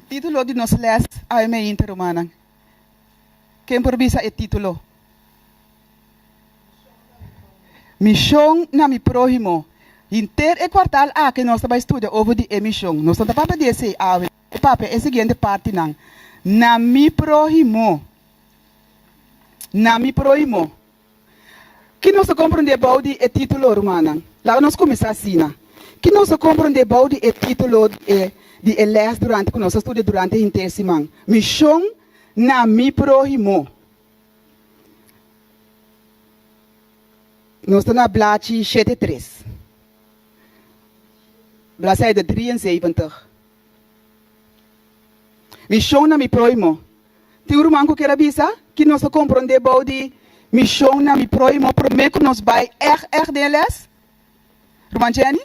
Título di nos lès awe meinta, rumannan. Ken por bisa e título? Mishon na mi próhimo. Henter e kuartal aki nos ta bai studia over di e mishon. Nos no ta papia di esei awe, nos ta papia e siguiente partinan, Na mi próhimo. Na mi próhimo. Ki nos ta komprondé bou di e título, rumannan? Laga nos kuminsá asina. Ki nos ta komprondé bou di e título di e di e lès durante ku nos a studia durante henter siman? Mishon na mi próhimo. Nos ta na blachi shete tres. Bladzijde 73. Mishon na mi próhimo. Tin un ruman ku kier a bisa ki nos ta komprondé bou di mishon na mi próhimo promé ku nos bai ègt ègt den e lès? Ruman Jenny?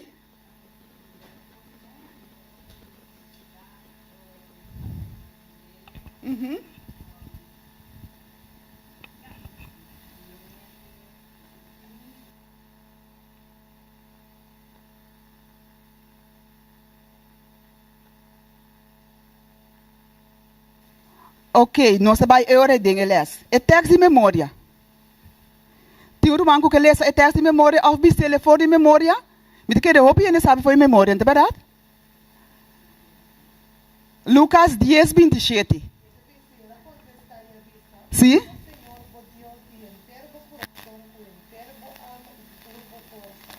Ok, nos ta bai e ora den e les. E tèks di memoria. Tin un ruman ku ke lesa e tèks di memoria òf bis'el for di memoria? Mi ta kere hopi hende sabi for di memoria, no ta bèrdat? Lukas dies 27. Sí?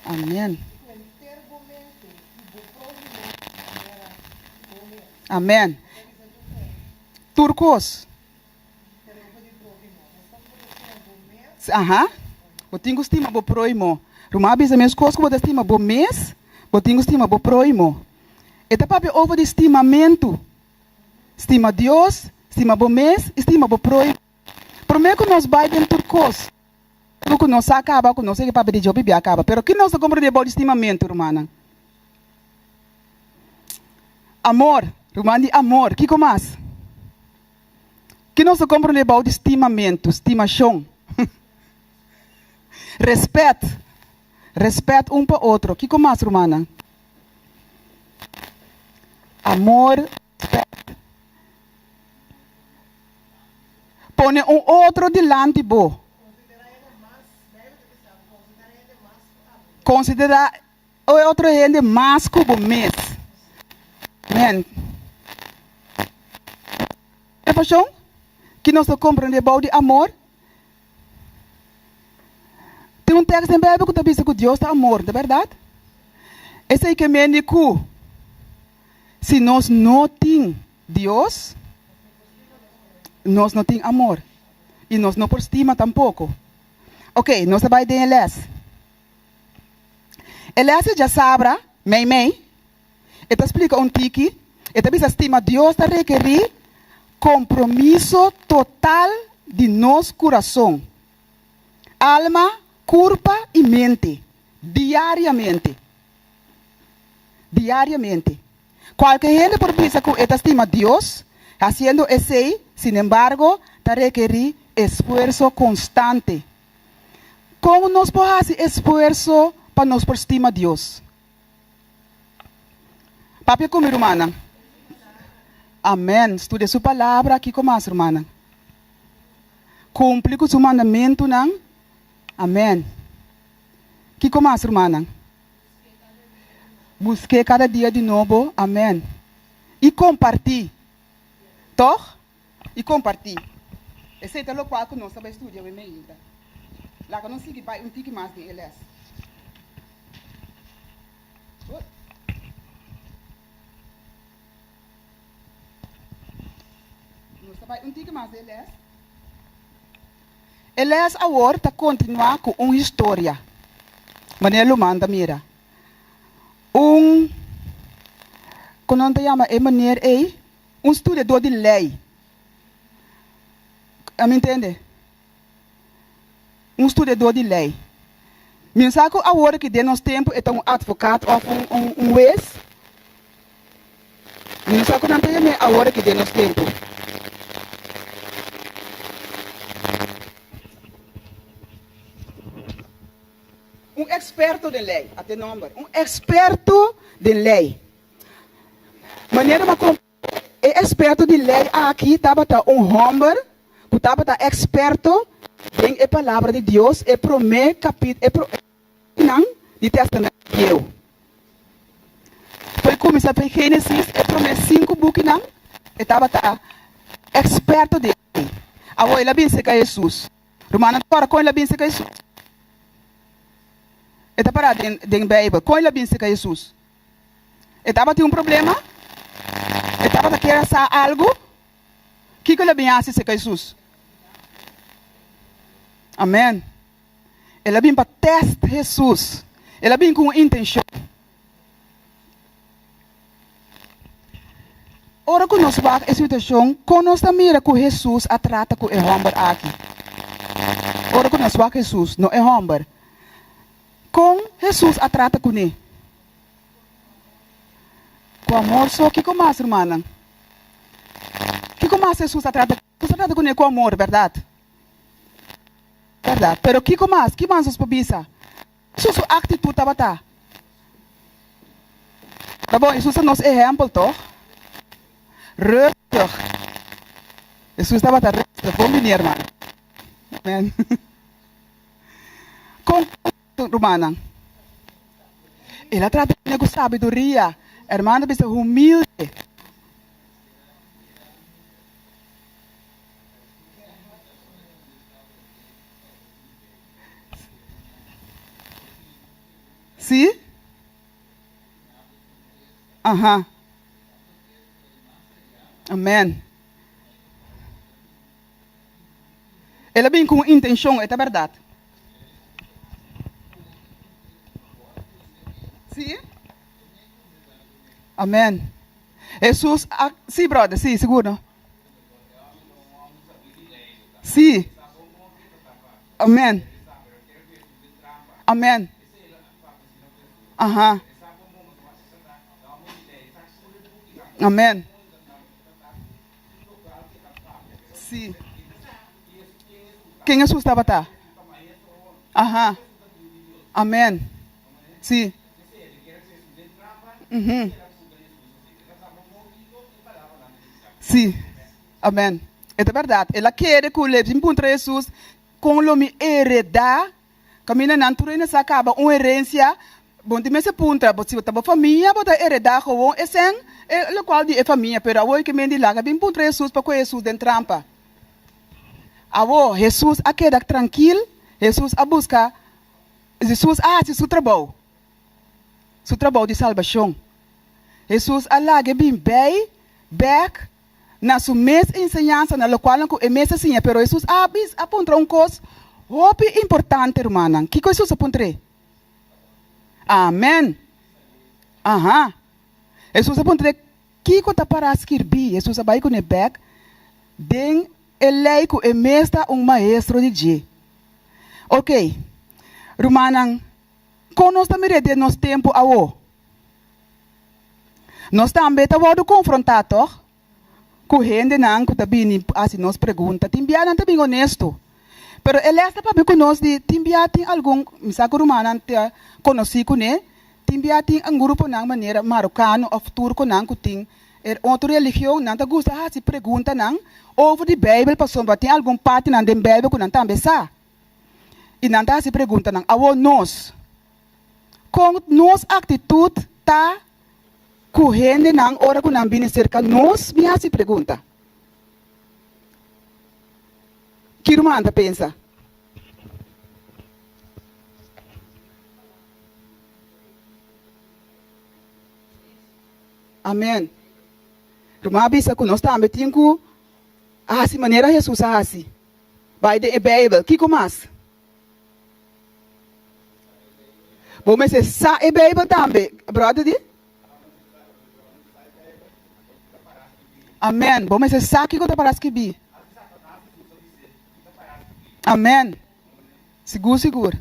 Amen. Amen. Tur kos. Aha. Bo tin ku stima bo proimo. Ruman a bisa meskos ku bo ta stima bo mes, bo tin ku stima bo proimo. E ta papia over di stimamentu. Stima Dios, stima bo mes i stima bo proimo. Promé ku nos bai den tur kos, algu ku nos sa kaba, ku nos a papia di dje hopi bia kaba. Pero ki nos ta komprondé bou di stimamentu, rumannan? Amor, ruman di amor. Kiko mas? Ki nos ta komprondé bou di stimamentu, stimashon? Respèt, respèt un pa otro. Kiko mas, rumannan? Amor, respèt. Pone un otro dilanti bo. Konsiderá e otro hende mas ku bo mes. Amen. Pashon? Ki nos ta komprendé bou di amor? Tin un tèks den Beibel ku ta bisa ku Dios ta amor, ta bèrdat? Esei ke mende ku si nos no tin Dios, nos no tin amor i nos no por stima tampoko. Ok, nos ta bai den e lès. E lès di djasabra, meimei, e ta splika un tiki, e ta bisa stima Dios ta rekerí kompromiso total di nos kurason, alma, kurpa i mente, diariamente. Diariamente. Kualke hende por bisa ku e ta stima Dios, hasiendo esei, sinembargo, ta rekerí esfuerso konstante. Kon nos por hasi esfuerso pa nos por stima Dios? Papia ku mi, rumannan. Amèn. Studia su Palabra. Kiko mas, rumannan? Kumpli ku su mandamentunan. Amèn. Kiko mas, rumannan? Busk'é kada dia di nobo. Amèn. I kompartí. Tòg? I kompartí. Esei ta lokual ku nos ta bai studia awe meinta. Laga nos sigui bai un tiki mas den e lès. Nos ta bai un tiki mas den e lès. E lès awor ta kontinuá ku un historia. Manera lo manda mira. Un, kon nan ta yama e meneer ei? Un studiadó di lei. A mi ntende? Un studiadó di lei. Mi no sa ku awor aki den nos tempu e ta un advokat òf un un un hues. Mi no sa ku nan ta yam'é awor aki den nos tempu. Un eksperto den lei, a te nòmber. Un eksperto den lei. Manera bo a komprendé e. eksperto di lei aki tabata un hòmber ku tabata eksperto den e Palabra di Dios, e promé kapit, e promé bukinan di Tèstamènt Bieu. Por kuminsá for Génesis, e promé sinku bukinan, e tabata eksperto den esei. Awor el a bin serka Hesus. Rumannan ta kòrda kon el a bin serka Hesus? E ta pará den den Beibel. Kon el a bin serka Hesus? E tabatin un problema? E tabata kier a sa algu? Kiko el a bin hasi serka Hesus? Amen. El a bin pa tèst Hesus. El a bin ku un intenshon. Ora ku nos wak e situashon, kon nos ta mira ku Hesus a trata ku e hòmber aki? Ora ku nos wak Hesus, no e hòmber, kon Hesus a trata kuné? Ku amor so. Kiko mas, rumannan? Kiko mas Hesus a trata? Hesus a trata kuné ku amor, bèrdat? Bèrdat. Pero kiko mas? Ki mas nos por bisa? Hesus su actitud tabata? Ta bon, Hesus ta nos ehempel, toch? Rustig. Hesus tabata rustig. Bon bini, hermano. Amen. Con rumannan? El a trata hende cu sabiduria. Hermano ta bisa humilde. Sí? Aha. Amen. El a bin ku un intenshon, e ta bèrdat. Sí? Amen. Hesus a, sí brother, sí, sigur no. Sí. Amen. Amen. Aha. Amen. Sí. Ken Hesus tabata? Aha. Amen. Sí. Mhm. Sí. Amen. E ta bèrdat. El a kere ku le bin puntra Hesus, Kon lo mi heredá? Kaminda nan tur hende sa kaba un herensia, bo no tin mester puntra bo si ta bo famia bo ta heredá gewoon esen e lokual di e famia. Pero awor ke men di laga bin puntra Hesus pa kohe Hesus den trampa. Awor Hesus a keda trankil, Hesus a buska, Hesus a hasi su trabou, su trabou di salbashon. Hesus a lag'e bin bei bèk na su mes enseñansa, na lokualnan ku e mes a siña. Pero Hesus a bis a puntra un kos hopi importante, rumannan. Kiko Hesus a puntr'é? Amèn! Aha! Hesus a puntr'é, Kiko ta pará skirbí? Hesus a bai kuné bèk den e lei ku e mes ta un maestro di dje. Oke, rumannan, kon nos ta mir'é den nos tempu awo? Nos tambe ta wòrdu konfrontá tòg ku hendenan ku ta bini hasi nos pregunta. Tin bia nan ta bin onesto, pero e lès ta papia ku nos di tin bia tin algun, mi sa ku rumannan ta konosí kuné, tin bia tin un gruponan manera marokano òf turkonan ku tin e otro religion, nan ta gusta hasi preguntanan over di Beibel pasobra tin algun partinan den Beibel ku nan tambe sa i nan ta hasi preguntanan. Awor nos. Kon nos aktitut ta ku hendenan ora ku nan bini serka nos? Mi hasi pregunta. Ki ruman ta pensa? Amen. Ruman a bisa ku nos tambe tin ku hasi manera Hesus a hasi. Bai den e Beibel. Kiko mas? Bo mester sa e Bijbel tambe, brother di. Amen. Bo mester sa kiko ta para skibí. Amen. Sigur, sigur.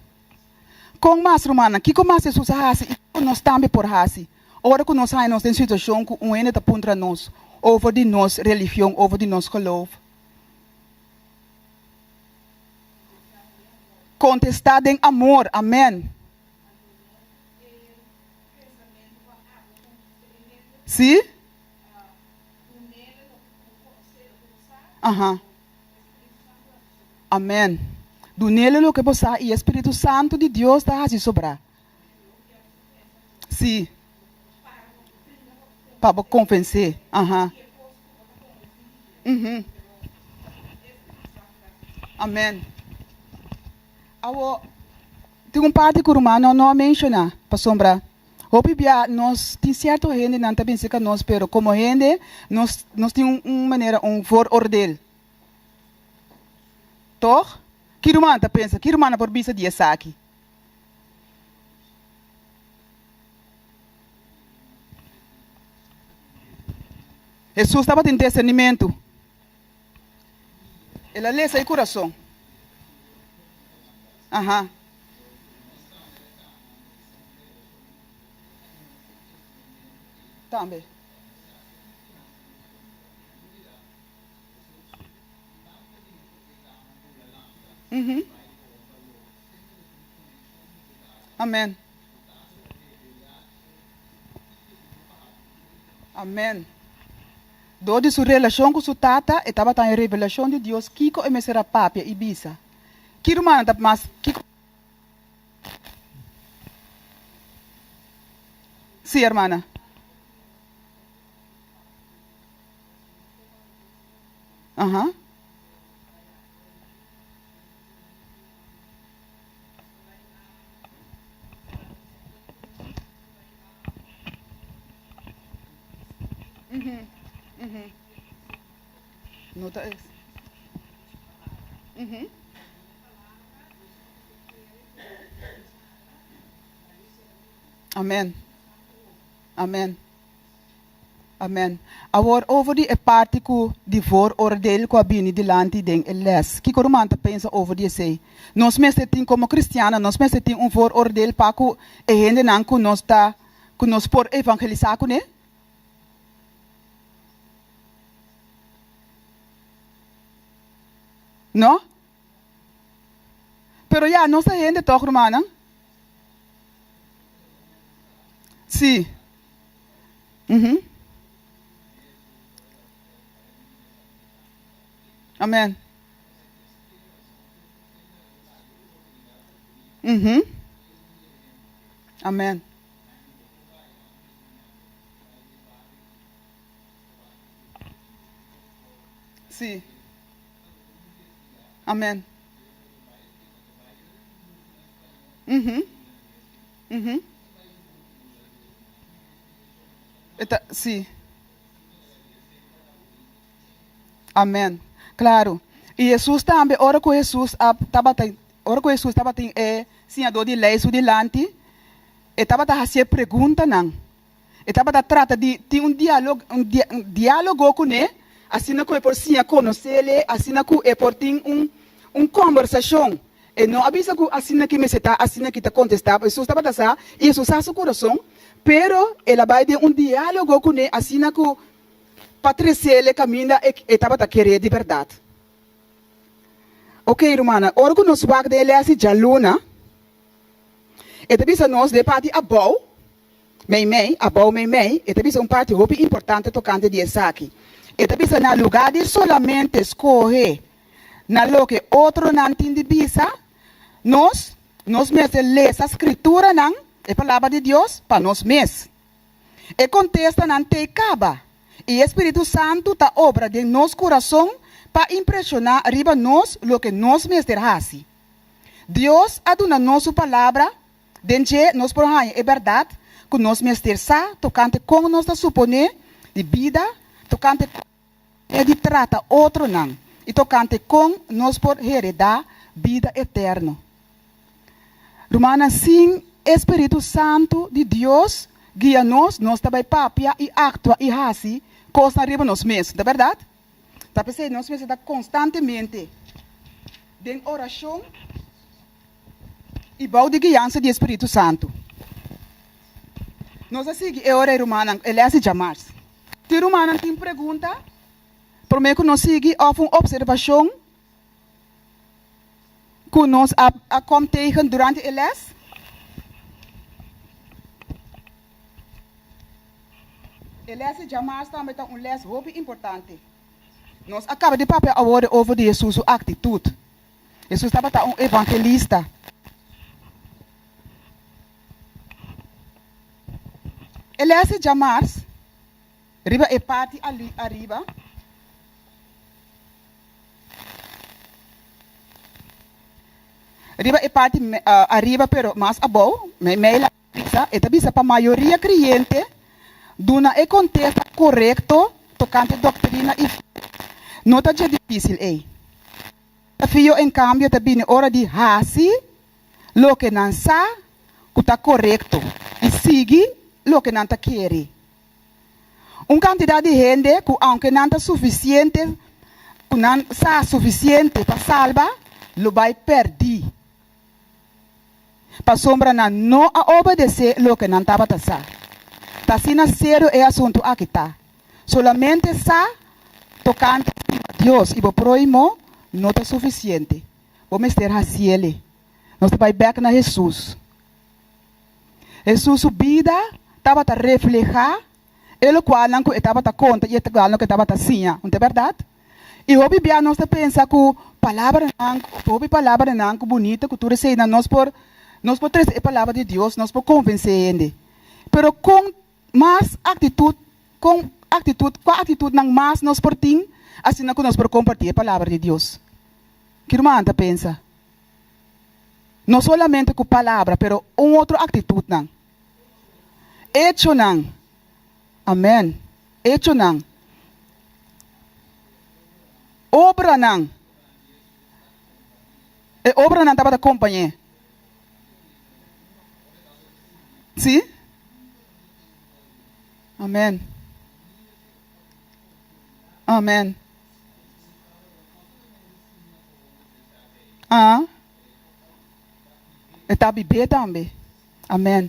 Kon mas, rumannan? Kiko mas Hesus a hasi i kiko nos tambe por hasi ora ku nos haña nos den situashon ku un hende ta puntra nos over di nos religion, over di nos geloof? Kontestá den amor. Amèn. Sí? Aha. Amen. Dunele loke bo sa i e Spiritu Santu di Dios ta hasi sobrá. Sí. Pa bo konvensé. Aha. Mhm. Amen. Awo, tin un parti ku rumannan no a menshoná, pasobra hopi bia nos tin sierto hendenan ta bin serka nos, pero komo hende nos nos tin un manera un vooroordeel. Tog? Ki ruman ta pensa? Ki rumannan por bisa di esaki? Hesus tabatin disernimentu. El a lesa e kurason. Aha. Tambe. Mhm. Amen. Amen. Dor di su relashon ku su Tata, e tabata haña revelashon di Dios kiko e mester a papia i bisa. Ki rumannan ta mas kiko? Sí, hermana. Aha. No ta es. Amen. Amen. Amen. Awor over di e parti ku di vooroordeel ku a bini dilanti den e les. Kiko ruman ta pensa over di esei? Nos mester tin komo kristiannan nos mester tin un vooroordeel pa ku e hendenan ku nos ta ku nos por evangelisá kuné? No? Pero ya, nos ta hende tòg, rumannan? Sí. Mhm. Amen. Mhm. Amen. Sí. Amen. Mhm. Mhm. E ta, sí. Amen. Claro. I Hesus tambe, ora ku Hesus a tabata, ora ku Hesus tabatin e siñadó di lei su dilanti, e tabata hasié preguntanan. E tabata trata di tin un dialog, un dialogo kuné, asina ku e por siña konosele, asina ku e por tin un un kombersashon. E no a bisa ku asina ki mester ta, asina ki ta kontestá. Hesus tabata sa, i Hesus sa su kurason, pero el a bai den un dialogo kuné asina ku pa tresele kaminda e e tabata keré di bèrdat. Oke, rumannan, ora ku nos wak den e lès di djaluna, e ta bisa nos den e parti abou, Meimei, abou meimei, e ta bisa un parti hopi importante tokante di esaki. E ta bisa na lugá di solamente skohe na loke otronan tin di bisa, nos, nos mester lesa Skrituranan, e Palabra di Dios, pa nos mes. E kontestanan t'ei kaba, i e Spiritu Santu ta obra den nos kurason pa impreshoná riba nos loke nos mester hasi. Dios a duna nos su Palabra Den dje nos por haña e bèrdat ku nos mester sa tokante kon nos ta suponé di bida, tokante kon nos di trata otronan i tokante kon nos por heredá bida eterno. Rumannan, sin e spiritu santu di Dios guia nos, nos ta bai papia i aktua i hasi kosnan riba nos mes, no ta bèrdat? Ta p'esei nos mester ta konstantemente den orashon i bou di guiansa di e Spiritu Santu. Nos a sigui e ora ei rumannan, e lès di djamars. Tin rumannan tin pregunta promé ku nos sigui òf un opservashon ku nos a a kom tegen durante e lès? E lès di djamars tambe ta un lès hopi importante. Nos a kaba di papia awor over di Hesus su aktitut. Hesus tabata un evangelista. E lès di djamars riba e parti ariba. Riba e parti ariba pero mas abou, meimei la bisa, e ta bisa pa mayoria kreyente duna e kontesta korekto tokante doktrina i fe no ta dje difísil ei. Desafio en kambio ta bini ora di hasi loke nan sa ku ta korekto i sigui loke nan ta kere. Un kantidat di hende ku aunke nan ta sufisiente ku nan sa sufisiente pa salba, lo bai pèrdí, pasobra nan no a obedesé loke nan tabata sa. Ta asina serio e asuntu aki ta. Solamente sa tokante stima Dios i bo próhimo no ta sufisiente. Bo mester hasiele. Nos ta bai bèk na Hesus. Hesus su bida tabata reflehá e lokualnan ku e tabata konta i e lokualnan ku e tabata siña. No ta bèrdat? I hopi bia nos ta pensa ku palabranan, hopi palabranan ku bunita ku tur eseinan nos por nos por trese e palabra di Dios, nos por konvensé hende. Pero kon mas aktitut, kon aktitut, kua aktitutnan mas nos por tin asina ku nos por kompartí e palabra di Dios? Ki ruman ta pensa? No solamente ku palabra, pero un otro aktitutnan. Echonan. Amèn. Echonan. Obranan. E obranan tabata kompañ'é. Sí? Amèn. Amèn. Ah. E ta bib'é tambe. Amèn.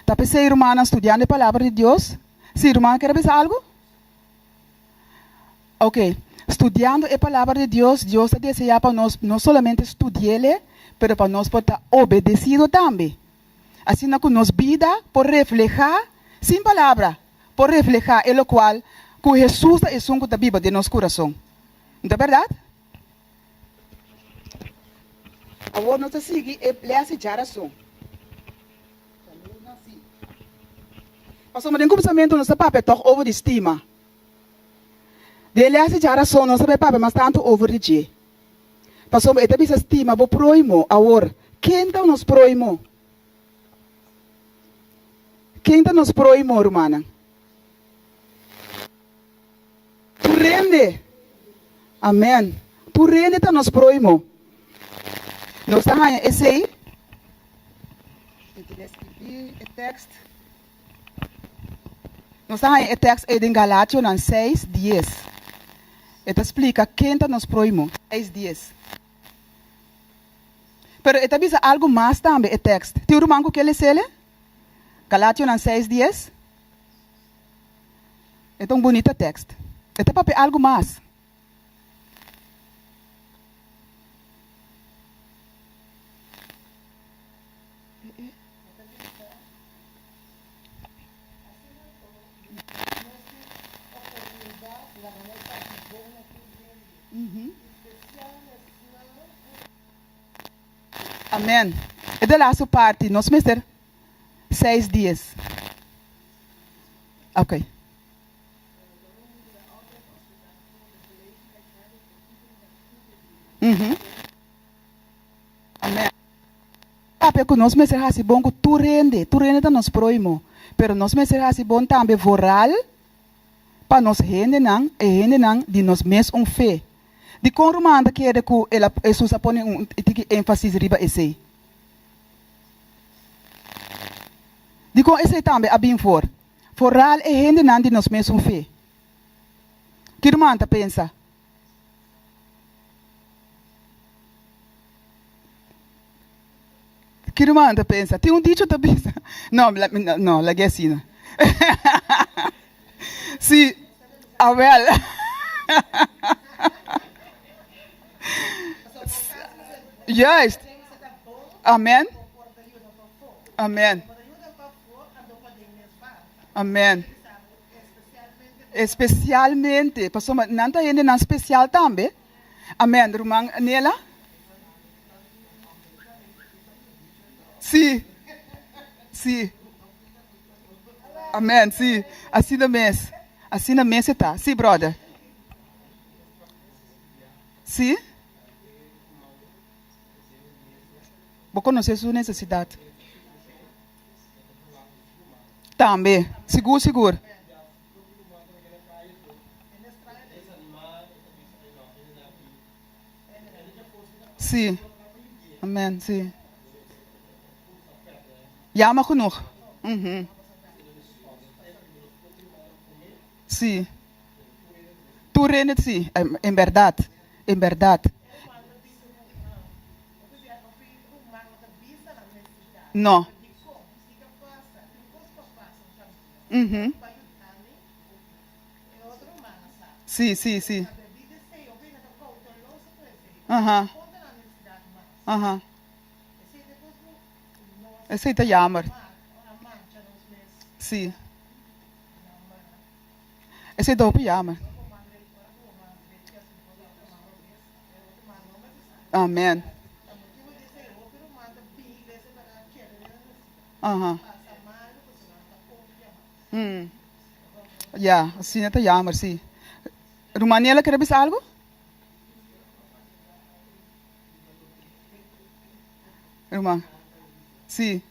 Ta p'esei, rumannan, studiando e Palabra di Dios. Sí, ruman kier a bisa algu? Oke. Studiando e Palabra di Dios, Dios ta deseá pa nos no solamente studi'el, pero pa nos por ta obedesido tambe. Asina ku nos bida por reflehá, sin palabra, por reflehá e lokual ku Hesus ta esun ku ta biba den nos kurason. No ta bèrdat? Awor nos ta sigui e lès di djarason. Pasobra den kuminsamentu nos ta papia tòg over di stima. Den e lès di djarason nos ta bai papia mas tantu over di dje. Pasobra e ta bisa stima bo próhimo. Awor, ken ta nos próhimo? Ken ta nos próhimo, rumannan? Tur hende. Amen. Tur hende ta nos próhimo. Nos ta haña esei. Mi tin e skibí e tèkst. Nos ta haña e tèkst ei den Galationan seis, dies. E ta splika ken ta nos próhimo. Seis, dies. Pero e ta bisa algu mas tambe e tèkst. Tin un ruman ku ke les'el? Galationan seis, dies. E ta un bunita tekst. E ta papia algu mas. Amen. E de laatste parti, nos mester seis dies. Ok. Amen. Papia ku nos mester hasi bon ku tur hende, tur hende ta nos prohimo, pero nos mester hasi bon tambe vooral pa nos hendenan, e hendenan di nos mes un fe. Dikon ruman ta kere ku el a Hesus a pone un tiki énfasis riba esei? Dikon esei tambe a bin for? Foral e hendenan di nos mesun fe. Ki ruman ta pensa? Ki ruman ta pensa? Tin un dicho ta bisa, no, no, lag'é asina. Si, awel. Juist. Amen. Amen. Amen. Especialmente, pasobra nan ta hendenan special tambe. Amen, ruman Nela? Sí, sí. Amen, sí. Asina mes. Asina mes e ta. Sí, brother. Sí. Bo conoce su necesidad. Tambe. Sigur, sigur. Sí. Amen, sí. Jammer genoeg. Mhm. Sí. Tur hende sí, en berdad, en berdad. No. Mhm. Sí, sí, sí. Aha. Aha. Esei ta jammer. Sí. Esei ta hopi jammer. Amen. Aha. Mm. Ya, asina ta jammer, sí. Ruman Nela kere bisa algo? Ruman. Sí.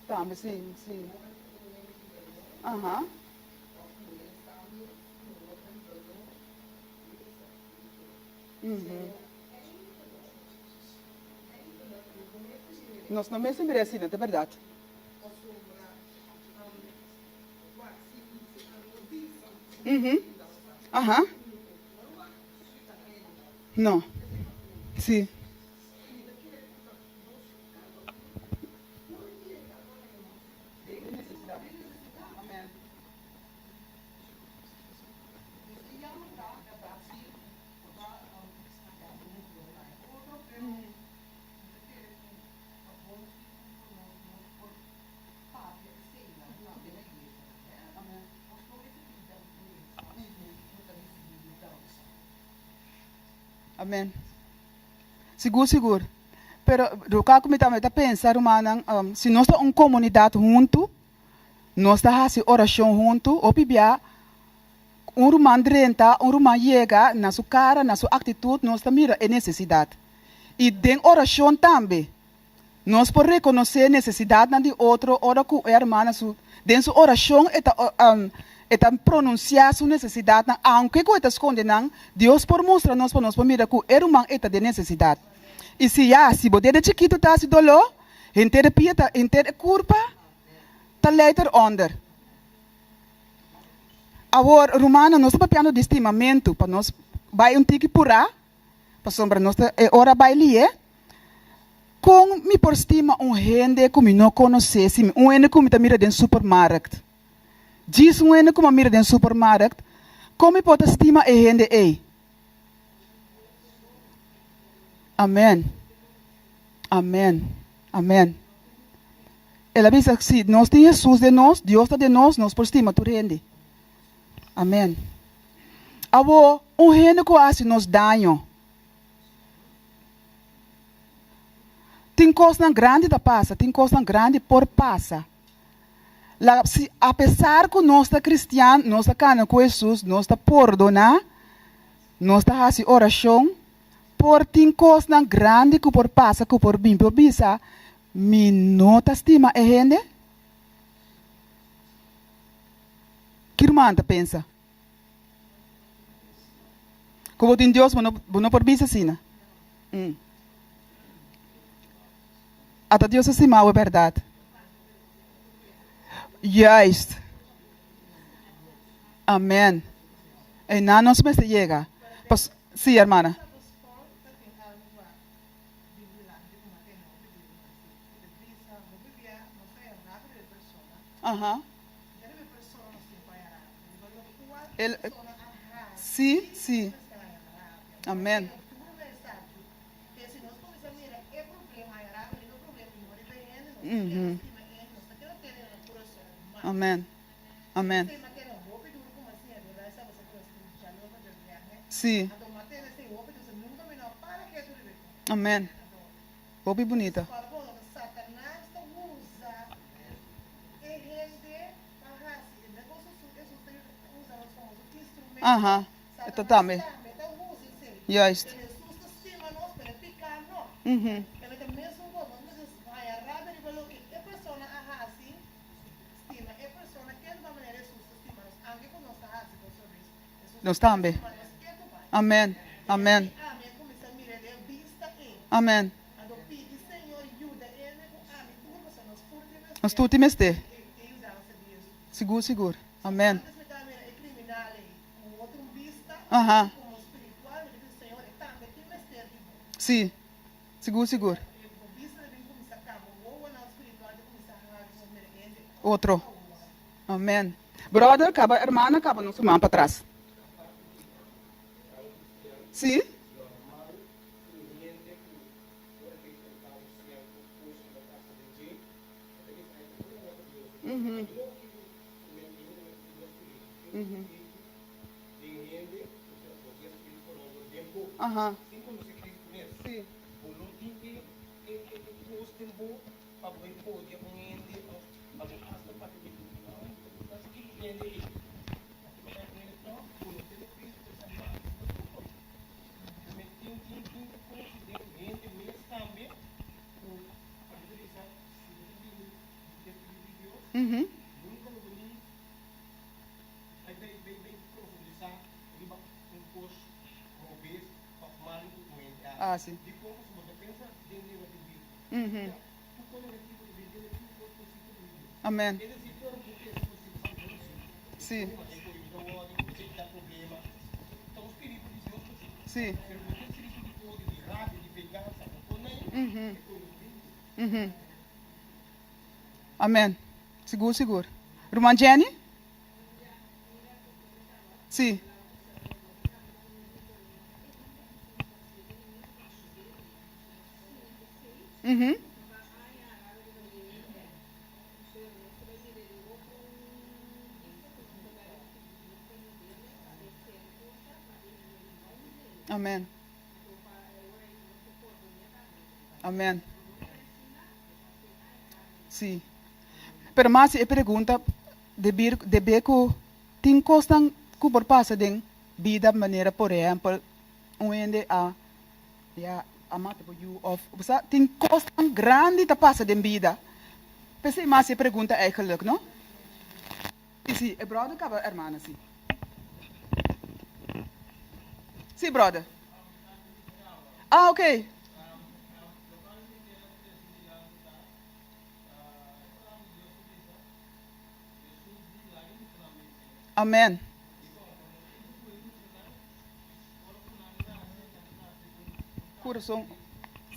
Tambe si, si. Aha. Nos no mester mira asina, ta berdad. Aha. No. Si. Amen. Sigur, sigur. Pero loke ku mi tambe ta pensa, rumannan, si nos ta un komunidat huntu, nos ta hasi orashon huntu, hopi bia un ruman drenta, un ruman yega, na su kara, na su aktitut, nos ta mira e nesesidat. I den orashon tambe. Nos por rekonosé nesesidatnan di otro ora ku e hermana su den su orashon e ta e ta pronunsiá su nesesidatnan, aunke ku e ta skonde nan, Dios por mustra nos pa nos por mira ku e ruman e ta den nesesidat. I si ya, si bo dede chikitu ta hasi doló, henter e pia ta henter e kurpa ta lei ter ònder. Awor, rumannan, nos ta papiando di stimamentu, pa nos bai un tiki purá, pasobra nos ta e ora bai lié. Kon mi por stima un hende ku mi no konosé si mi un hende ku mi ta mira den supermarkt? Djis un hende ku mi a mira den supermarkt, kon mi por ta stima e hende ei? Amen. Amen. Amen. El a bisa, si nos tin Hesus den nos, Dios ta den nos, nos por stima tur hende. Amen. Awor, un hende ku a hasi nos daño, Tin kosnan grandi ta pasa, tin kosnan grandi por pasa. La, si apesar ku nos ta kristian, nos ta kana ku Hesus, nos ta pordoná, nos ta hasi orashon, por tin kosnan grandi ku por pasa ku por bin por bisa, Mi no ta stima e hende? Ki ruman ta pensa? Ku bo tin Dios bo no bo no por bisa asina. Mm. Ata Dios a stima bo bèrdat. Juist. Amen. Einan nos mester yega. Pas, sí, hermana. Aha. El. Sí, sí. Amen. Amen. Amen. Sí. Amen. Hopi bunita. Aha, e ta tambe. Juist. Mhm. Nos tambe. Amen. Amen. Amen. Nos tur tin mester. Sigur sigur. Amen. Aha. Si. Sigur sigur. Otro. Amen. Brother kaba hermana kaba nos ruman patras. Si. Aha. Si. Ah, si. Amen. Si. Si. Amen. Sigur, sigur. Ruman Jenny? Si. Mhm. Amen. Amen. Sí. Pero mas e pregunta debir debe ku tin kosnan ku por pasa den bida manera por ehèmpel un hende a ya a mata bo yu of bo sa tin kosnan grandi ta pasa den bida. P'esei mas e pregunta eigenlijk no. Sí sí e brother kaba hermana sí. Sí brother. Ah ok. Amen. Kurason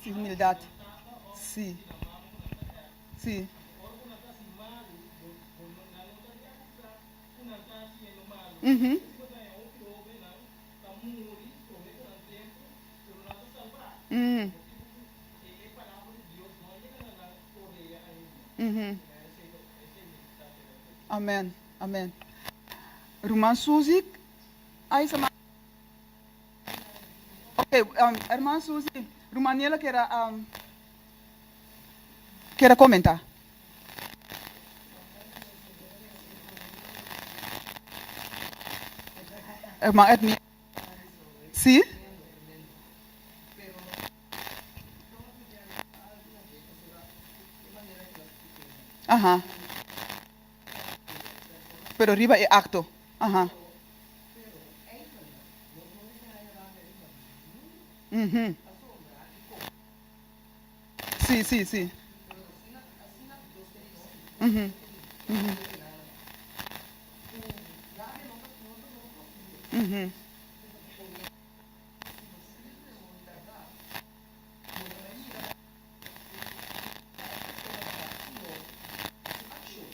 si humildad. Si. Si. Mhm. Mm. Mhm. Amen. Amen. Ruman Suzy, ay sa Ok, um, herman Suzy, ruman Nela kier a um, kier a comenta. Herman Edmi, si? Aha. Pero riba e acto. Aha. Mhm. Sí, sí, sí. Mhm. Mhm. Mhm.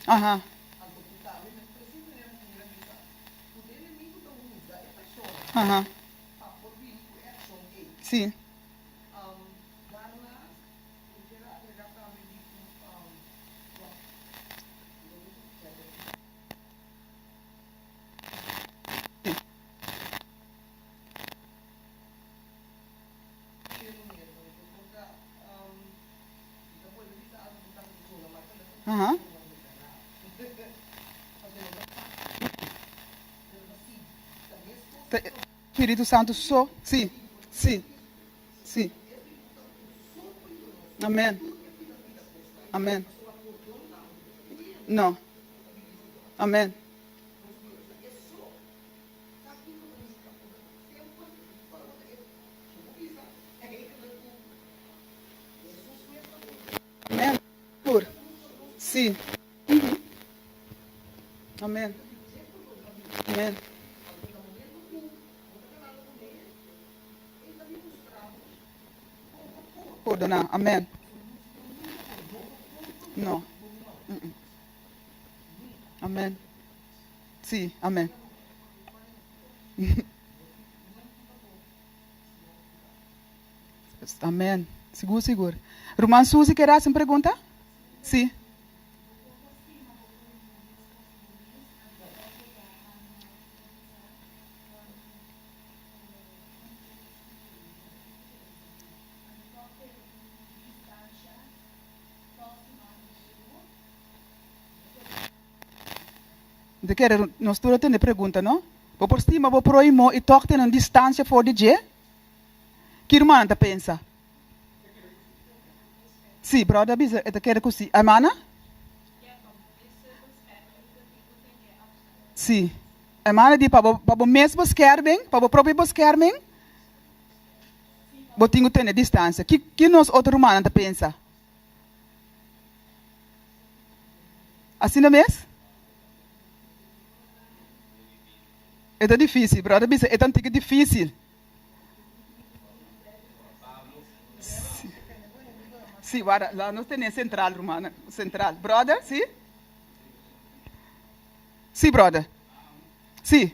Aha. Aha. Sí. Aha. Ta e Spiritu Santu so. Sí, sí, sí. Amen. Amen. No. Amen. Amen. Sigur. Sí. Amen. Amen. Pordoná. Amen. No. Amen. Sí. Amen. Amen. Sigur, sigur. Ruman Susi ker hasi un pregunta? Sí. Mi ta kere nos tur a tende pregunta, no? Bo por stima bo prohimo i tòg tene un distansia for di dje? Ki rumannan ta pensa? Sí, bròder a bisa e ta kere ku sí. Hermana? Sí. Hermana di pa bo pa bo mes beskerming, pa bo propio beskerming, bo tin ku tene distansia. Ki ki nos otro rumannan ta pensa? Asina mes? E ta difícil, brother bisa e ta un tiki difícil. Sí, wara, la nos tene central, rumannan, central. Brother, sí? Sí, brother. Sí.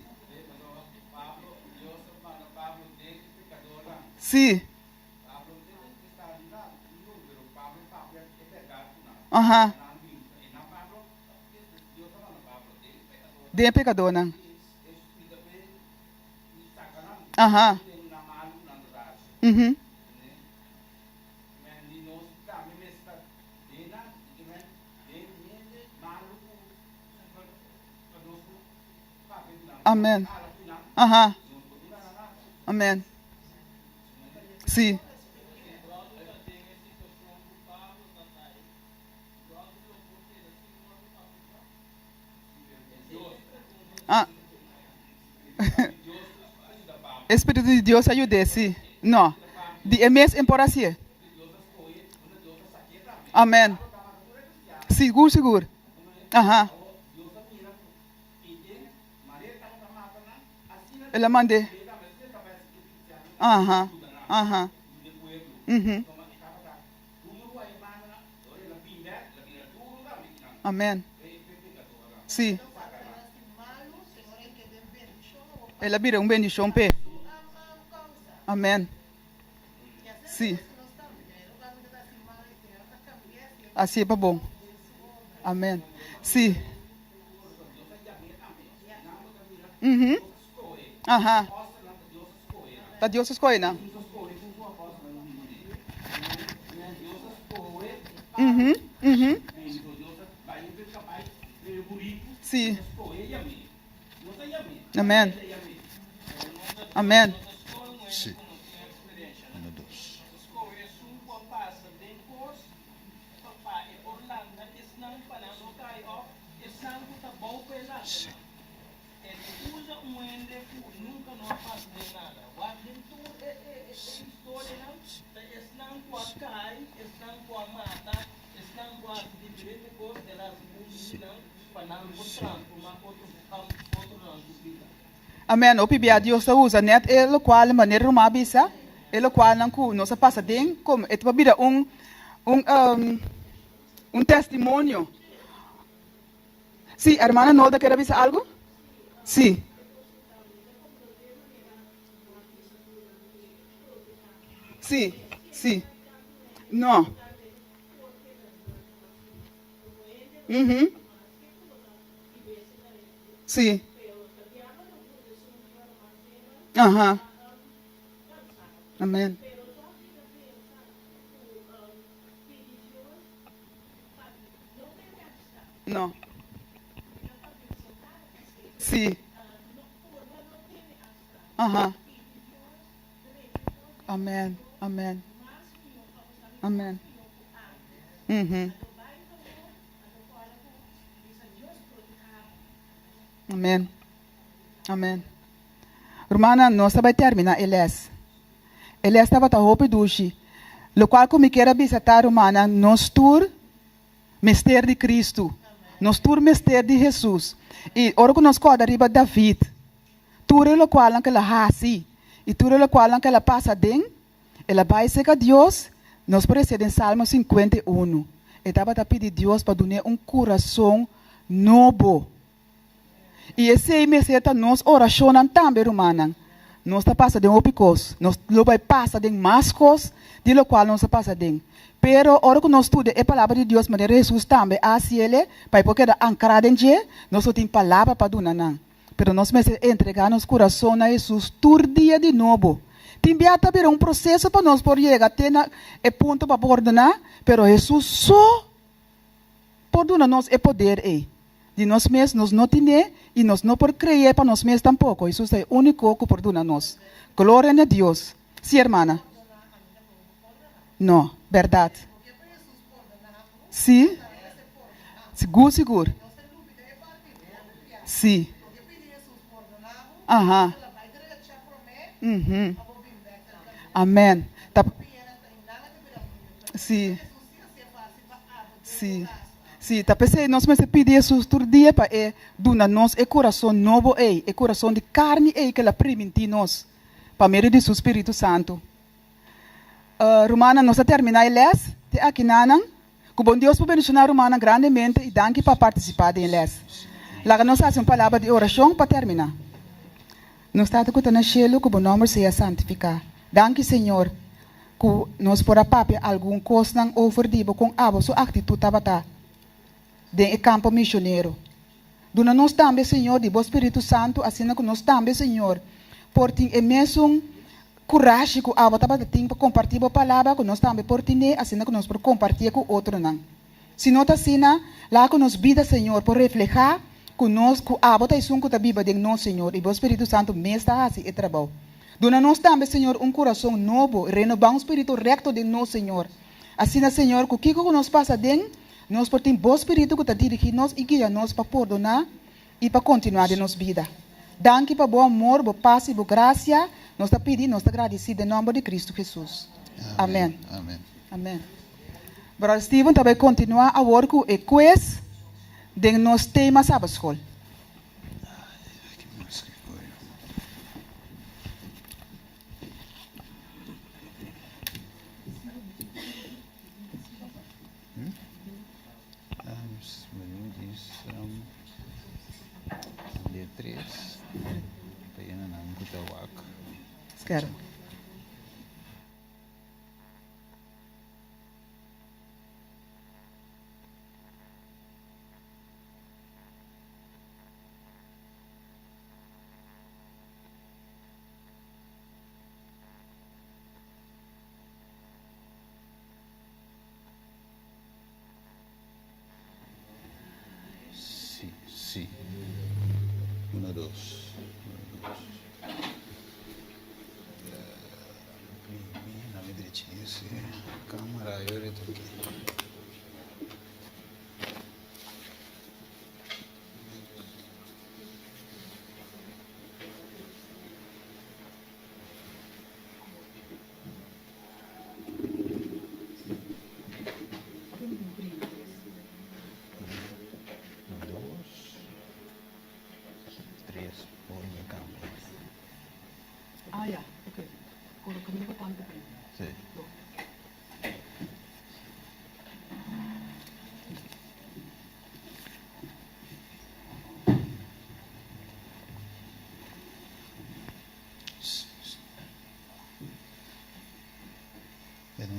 Sí. Aha. Den e pekadónan. Aha. Mhm. Amen. Aha. Amen. Sí. Ah. E Spiritu di Dios a yud'é, sí. No. Di e mes en por hasié. Amèn. Sigur, sigur. Aha. El a mand'é. Aha, aha. Mhm. Amen. Sí. El a bira un bendicion p'e. Amen. Sí. Así e pa bon. Amen. Sí. Mhm. Aha. Ta Dios a scoge nan. Mhm, mhm. Sí. Amen. Amen. Sí. Uno, dos. Sí. Amen, hopi bia Dios ta usa net e locual manera Roma a bisa, e locualnan cu nos a pasa den, como e ta pa bira un un un testimonio. Sí, hermana Nolda kier a bisa algo? Sí. Sí, sí. No. Mhm. Sí. Aha. Amen. No. Sí. Aha. Amen. Amen. Amen. Mhm. Amen. Amen. Rumannan, nos ta bai termina e les. E les tabata hopi dushi. Lokual ku mi kier a bisa ta, rumannan, nos tur mester di Kristu. Nos tur mester di Hesus. I ora ku nos kòrda riba David, tur e lokualnan ku el a hasi i tur e lokualnan ku el a pasa aden, el a bai serka Dios, nos por hesé den Salmo 51. E tabata pidi Dios pa dun'é un kurason nobo. I esei mester ta nos orashonnan tambe, rumannan. Nos ta pasa den hopi kos. Nos lo bai pasa den mas kos di lokual nos a pasa den. Pero ora ku nos studia e Palabra di Dios manera Hesus tambe a hasiel pa e por keda ankrá den dje, nos lo tin palabra pa duna nan. Pero nos mester entregá nos kurason na Hesus tur dia di nobo. Tin bia ta bira un proseso pa nos por yega te na e punto pa pordoná, pero Hesus so por duna nos e poder ei. Di nos mes nos no tin'é i nos no por kre'é pa nos mes tampoko. Hesus ta e úniko ku por duna nos. Gloria na Dios! Sí, hermana. No, bèrdat. Sí. Sigur, sigur. Sí. Aha. Mhm. Amèn. Ta. Sí. Sí, sí, ta p'esei nos mester pidi Hesus tur dia pa e duna nos e kurason nobo ei, e kurason di karni ei ku el a primintí nos pa medio di su spiritu santu. Rumannan, nos a terminá e lès te akinanan. Ku bon Dios por bendishoná rumannan grandemente i danki pa partisipá den e lès. Laga nos hasi un palabra di orashon pa terminá. Nos Tata ku ta na shelu, ku bo nòmber sea santifiká. Danki, Señor. Ku nos por a papia algun kosnan over di bo kon abo su aktitut tabata den e kampo misionero. Duna nos tambe, Señor, di bo Spiritu Santu asina ku nos tambe, Señor, por tin e mesun kurashi ku abo tabata tin pa kompartí bo palabra, ku nos tambe por tin'é asina ku nos por kompartié ku otronan. Si no ta asina, laga ku nos bida, Señor, por reflehá ku nos, ku Abo ta esun ku ta biba den nos, Señor, i Bo Spiritu Santu mes ta hasi e trabou. Duna nos tambe, Señor, un kurason nobo, renobá un spiritu rekto den nos, Señor. Asina, Señor, ku kiko ku nos pasa den, nos por tin Bo Spiritu ku ta dirigí nos i guia nos pa pordoná i pa kontinuá den nos bida. Danki pa Bo amor, Bo pas i Bo grasia. Nos ta pidi i nos ta gradisí den nòmber di Kristu Hesus. Amèn. Amèn. Bròder Steven ta bai kontinuá awor ku e kues den nos tema Sabbatschool. Skerp. Si, si. Uno, dos. Uno, dos. Primi, na mi drechi ese camera yo reto aquí.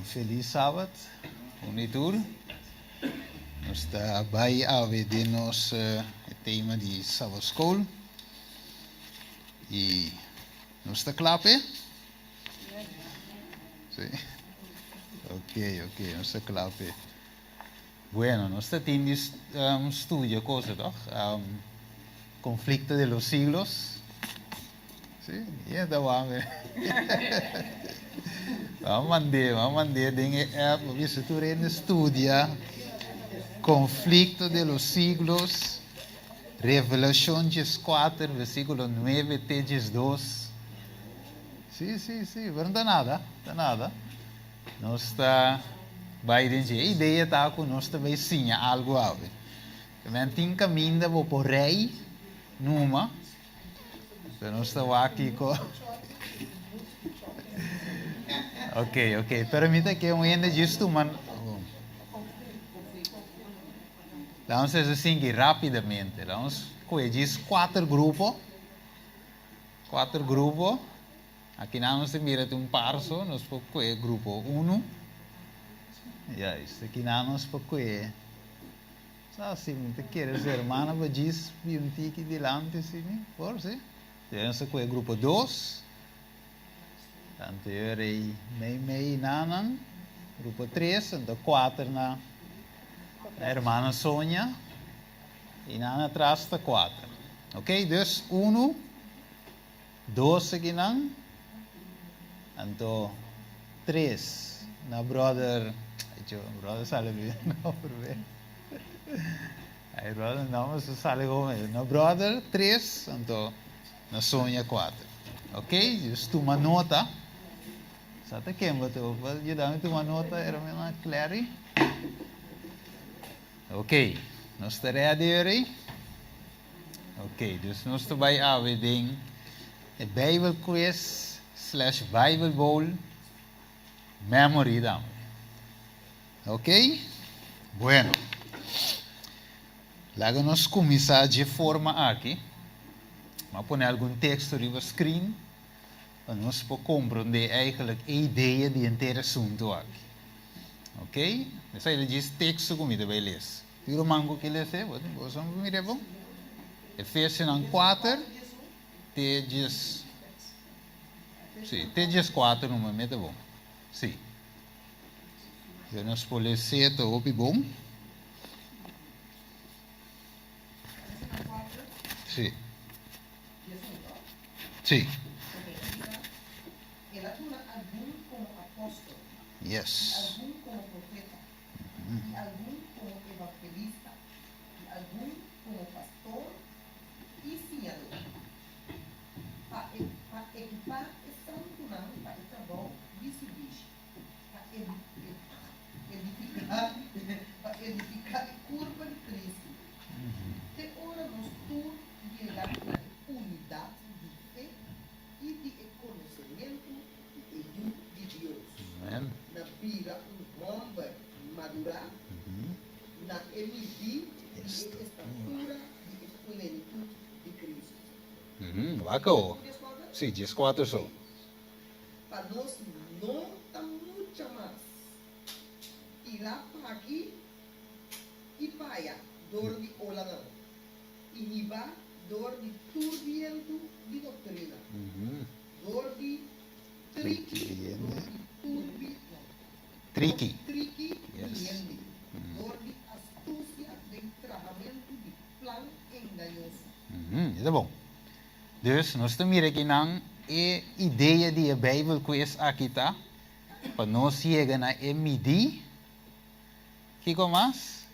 Un felis sabat, un i tur. Nos ta bai awe den nos tema di Sabbat School. I nos ta kla p'e? Sí. Ok, ok, nos ta kla p'e. Bueno, nos ta tin di studia cosa toch? Conflicto de los siglos. Sí, y ta wame. Vamos mandé, vamos mandé den e app, bisa tur hende studia Conflicto de los siglos, Revelacion 14, versículo 9 te 12. Sí, sí, sí, pero no ta nada, ta nada. Nos ta bai den dje. E idea ta ku nos ta bai siña algu awe. Men tin kaminda bo por rei numa, pero nos ta wak kiko. Ok, ok. Pero mi ta ke un hende djis tuma. Laga nos hasi sinki rápidamente. Laga nos kohe djis kuater grupo. Kuater grupo. Akinan nos ta mira tin un par so, nos por kue grupo unu. Juist, akinan nos por kue. Sa si mi ta kere su hermana por djis bi un tiki dilanti si mi por, si. Te nos ta kue grupo dos. Tanto yo rei mei mei nanan. Grupo tres, anto kuater na hermana Sonia. I nan atras ta kuater. Ok, dus unu. Dos akinan, anto tres na brother, ay brother sali mi nomber be. Ay brother nomber su sali como na brother tres, anto na Sonia cuater. Ok, dus tuma nota. Sa ta ken bo ta por yuda mi tuma nota hermana Clary? Ok, nos ta ready already? Ok, dus nos ta bai awe den e Bijbel quiz slash Bijbel bowl memory tambe. Ok? Bueno. Laga nos kuminsá dje forma aki. M'a pone algun teksto riba screen pa nos por komprondé eigenlijk e idea di henter asuntu aki. Ok? Esei ta djis teksto ku mi ta bai lesa. Di ruman ku ke lesa e, bo bo mira bon. Efesionan kuater te djes, si, te djes kuater numa meta bon. Si. Yo nos por les'é ta hopi bon. Si. Si. Yes. i algun komo evangelista, i algun komo pastor i siñadó, pa e pa ekipá e santunan pa e trabou di sirbishi, pa edifiká pa edifiká e kurpa di Kristu, te ora nos tur yega na e unidat di fe i di e konosementu di e Yu di Dios, na bira un hòmber madurá na e midí di e estatura di e plenitut di Kristu. Wak awo. Sí, dieskuater so. Pa nos no ta mucha mas tirá p'aki i p'aya dor di olanan i hibá dor di tur bientu di doktrina. Dor di triki dor di turbi no Triki. Triki di hende dor di astusia den trahamentu di plan engañoso. E ta bon. Dus nos ta mira kinan e idea di e Bijbel quiz aki ta pa nos yega na e midí, kiko mas?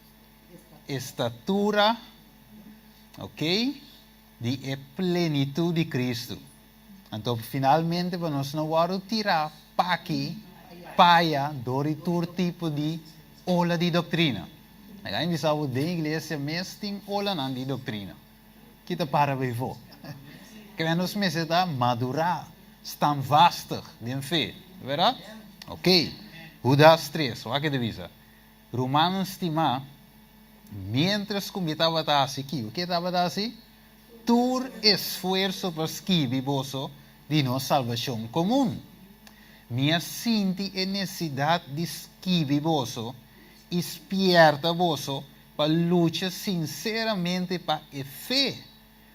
Estatura, ok, di e plenitut di Cristo. Anto finalmente pa nos no wòrdu tirá p'aki p'aya dor di tur tipo di ola di doktrina. Laga mi bisa bo den iglesia mes tin olanan di doktrina. Ki ta para bay fo? Kende nos mester ta madurá, standvastig den fe, bèrdat? Ok, Hudas tres, wak e ta bisa, Rumannan stimá, miéntras ku mi tabata hasi kiko? Ke tabata hasi? Tur esfuerso pa skibi boso di nos salbashon komun. Mi a sinti e nesesidat di skibi boso i spièrta boso pa lucha sinseramente pa e fe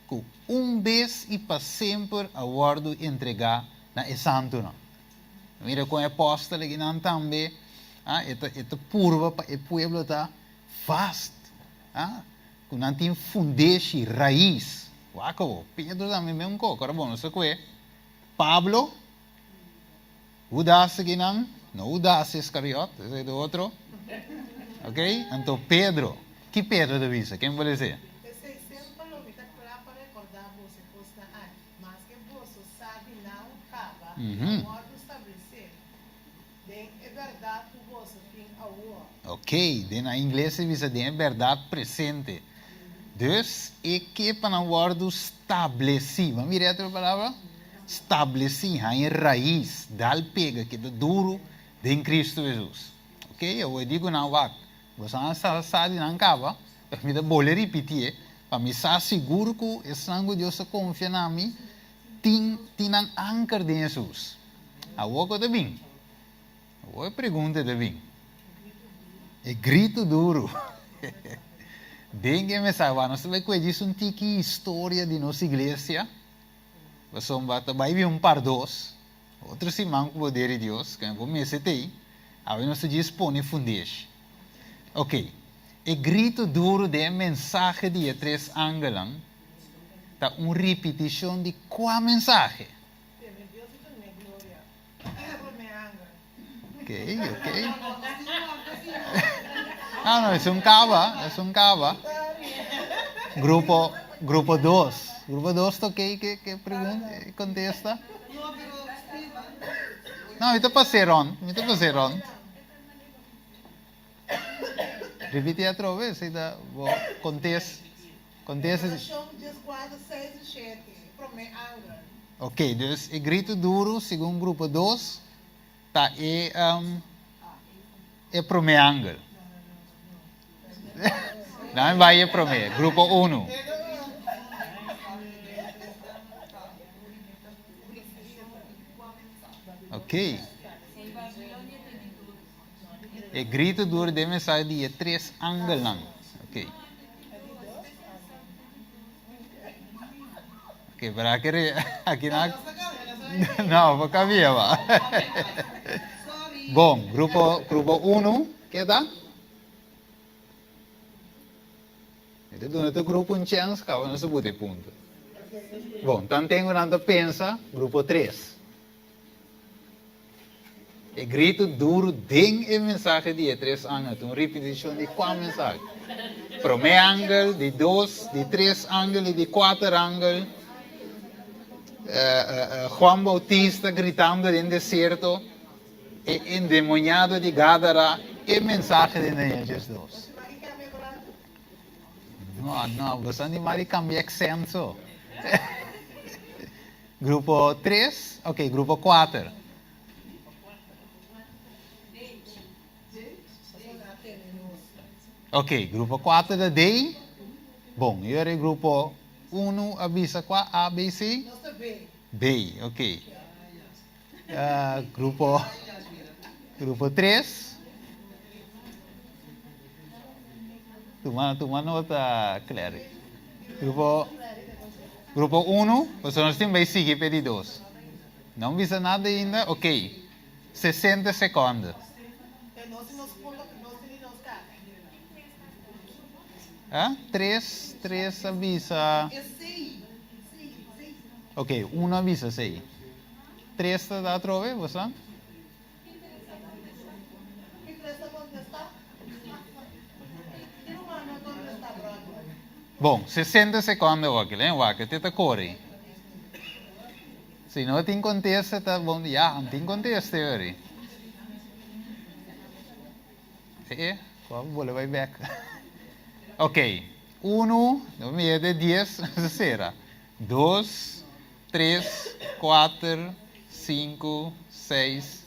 ku un bes i pa semper a wòrdu entregá na e santunan. Mira kon e apòstel akinan tambe e ta e ta purba pa e pueblo ta vast, ku nan tin fundeshi, rais. Wak awor, Pedro tambe mesun kos. Ora bon, nos ta kue Pablo, Hudas akinan, no Hudas Iskariot, esei ta otro. Ok, anto Pedro, ki Pedro ta bisa? Ken por esei? P'esei semper lo mi ta kla pa rekordá boso e kosnan aki, maske boso sa di nan kaba i a wòrdu stablesé den e bèrdat ku boso tin awor. Ok, den na ingles e bisa den e bèrdat presente. Dus e ke pa nan wòrdu stablesí. Bo a mira e otro palabra? Stablesí, haña rais, dal pega, keda duru den Kristu Hesus. Ok, awor e di ku nan wak, boso a sa sa di nan kaba, pero mi ta bolbe ripitié, pa mi sa sigur ku esnan ku Dios a konfia na mi tin tin nan anker den Hesus. Awor ku ta bin? Awor e pregunta ta bin. E gritu duru. Den ke mensahe, wak, nos ta bai kue djis un tiki historia di nos iglesia, pasobra ta bai bin un par dos. Otro siman ku poder di Dios, ku bo mester t'ei, awe nos ta djis pone fundeshi. Ok, e gritu duru den e mensahe di e tres angelnan ta un ripitishon di kua mensahe? Teme Dios i dun'é gloria. E promé angel. Ok, ok. No, no, esun kaba, esun kaba. Grupo, grupo dos. Grupo dos ta ok ke, ke pregunta, kontesta? No, mi ta pas'é rond, mi ta pas'é rond. Ripití atrobe, si ta bo kontesta, kontesta. Revelashon dieskuater, seis i shete, e promé angel. Ok, dus e gritu duru segun grupo dos ta e e promé angel. Dame bai e promé, grupo unu. Ok. E grito duro den mensahe di e tres angelnan. Ok. Ok, pero aki aki na No, bo cambia ba. Bon, grupo grupo uno, ke ta? Mi ta duna tur grupo un chèns, kaba nos ta buta e punto. Bon, tanten ku nan ta pensa, grupo tres. E gritu duru den e mensahe di e tres angel ta un ripitishon di kua mensahe? Promé angel, di dos, di tres angel i di kuater angel. Juan Bautista gritando den desierto, e endemoniado di Gadara, e mensahe den Daniel 12. No, no, boso anima di cambia accent so. Grupo tres, ok, grupo kuater. Ok, grupo kuater ta D. Bon, i ora e grupo unu a bisa kua? A, B, C? B, ok. Grupo, grupo tres. Tuma, tuma nota, Clary. Grupo, grupo uno, pasobra nos tin bai sigui p'e di dos. No bisa nada ainda? Ok. Sesenta sekonde. Ah, tres, tres a bisa. Ok, uno a bisa sei. Tres ta da atrobe, boso? Bon, 60 seconde wak, len wak, te ta kore. Si no tin kontesta ta bon, ya, no tin kontesta yori. E, bo bole bai bek. Ok, uno, no mira de dies, sera. Dos, tres, kuater, sinku, seis,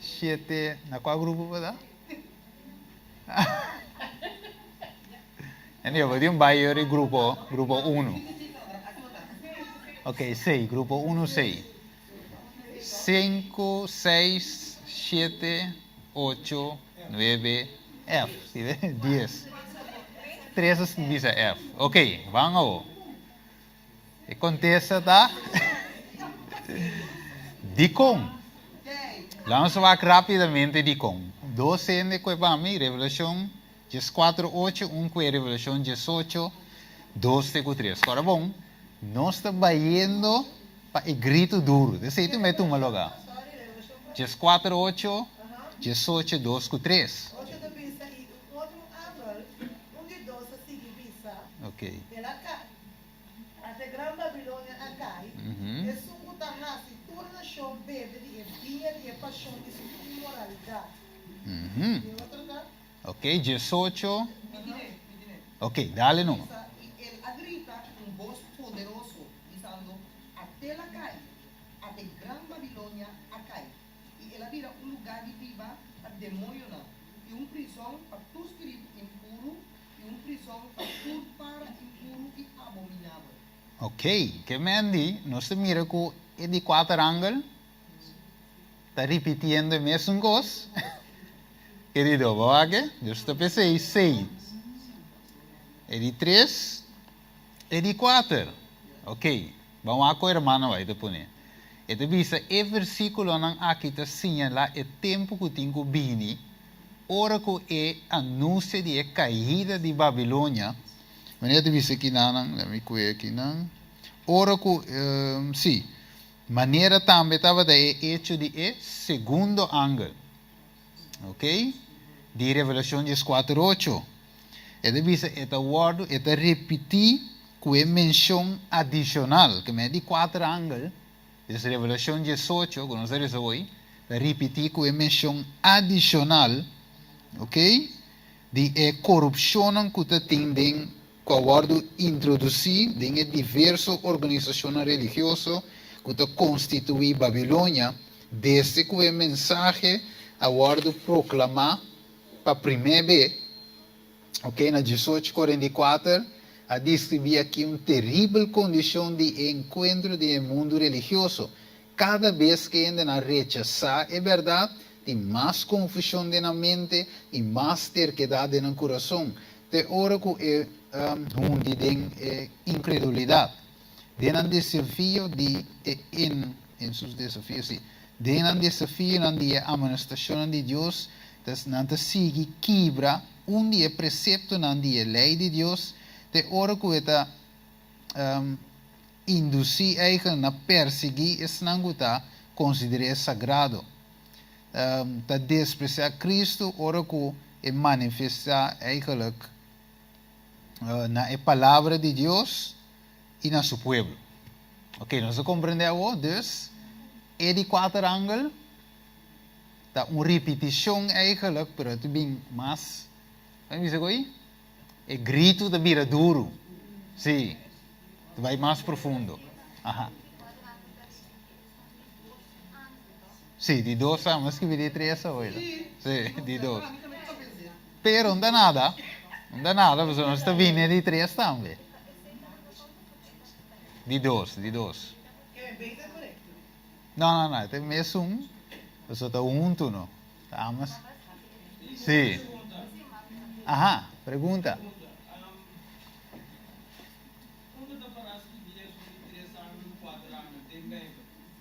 shete, na kua grupo bo ta? Anyway, bo tin bai yori grupo, grupo uno. Ok, sei, grupo uno sei. Sinku, seis, shete, ocho, nuebe, F. Si ve? Dies. Tres a bisa F. Ok, ban awo. E kontesta ta, Dikon? Laat nos wak rápidamente dikon. Dos hende kue pa mi, Revelashon dieskuater ocho, un kue Revelashon diesocho, dos te ku tres. Kòrda bon, nos ta bayendo pa e gritu duru. Esei ta mei tuma lugá. Dieskuater ocho, diesocho, dos ku tres. Ok. Ata e gran Babilonia a kai, esun ku ta hasi tur nashon bebe di e biña di e pashon di su inmoralidat. E otro ta. Ok, diesocho. Ok, dale numa. I el a grita ku un bos poderoso, bisando, Atel a kai, ata e gran Babilonia a kai, i el a bira un lugá di biba pa demoñonan, i un prizòn pa tur spiritu impuru I un prizòn pa tur para impuru i abominabel. Ok, ke men di, nos ta mira ku e di kuater angel ta ripitiendo e mesun kos. Kerido, bo wak e? Dios ta p'esei sei. E di tres, e di kuater. Ok, ban wak ku hermano bai ta pone. E ta bisa e versíkulonan aki ta siñalá e tempu ku tin ku bini Ora ku e anunsia di e kaida di Babilonia, manera ta bisa kinanan, lami kue akinan, ora ku, sí, manera tambe tabata e echo di e segundo angel, ok, di Revelashon dieskuater ocho, e ta bisa e ta wòrdu, e ta ripití ku e menshon adishonal, ke mei di kuater angel, Des Revelashon diesocho, ku nos a resa hoy, ta ripití ku e menshon adishonal, ok, di e korupshonnan ku ta tin den ku a wòrdu introdusí den e diverso organisashonnan religioso ku ta konstituí Babilonia desde ku e mensahe a wòrdu proklamá pa primé be. Ok, na diesocho kuarenta i kuater a deskribí aki un teribel kondishon di e enkuentro den e mundu religioso. Kada bes ku hendenan rechasá e bèrdat, tin mas konfushon den nan mente i mas terkedat den nan kurason, te ora ku e hundi den e inkredulidat. Den nan desafio di e en sus desafios, sí, den nan desafionan di e amonestashonnan di Dios, ta nan ta sigui kibra un di e preseptonan di e lei di Dios te ora ku e ta indusí eigen na persiguí esnan ku ta konsider'é sagrado. Ta despresiá Kristu ora ku e manifestá eigenlik na e Palabra di Dios i na su pueblo. Ok, nos a komprendé awor? Dus, e di kuater angel ta un ripitishon eigenlijk, pero e ta bin mas, kon bisa ku ei? E gritu ta bira duru. Sí, ta bai mas profundo. Aha. Sí, di dos a, mi a skibi di tres awor. Sí, di dos. Pero no ta nada, no ta nada, pasobra nos ta bini di tres tambe. Di dos, di dos. No, no, no, e ta mesun, pasobra ta huntu no. Ta amas. Sí. Aha, pregunta.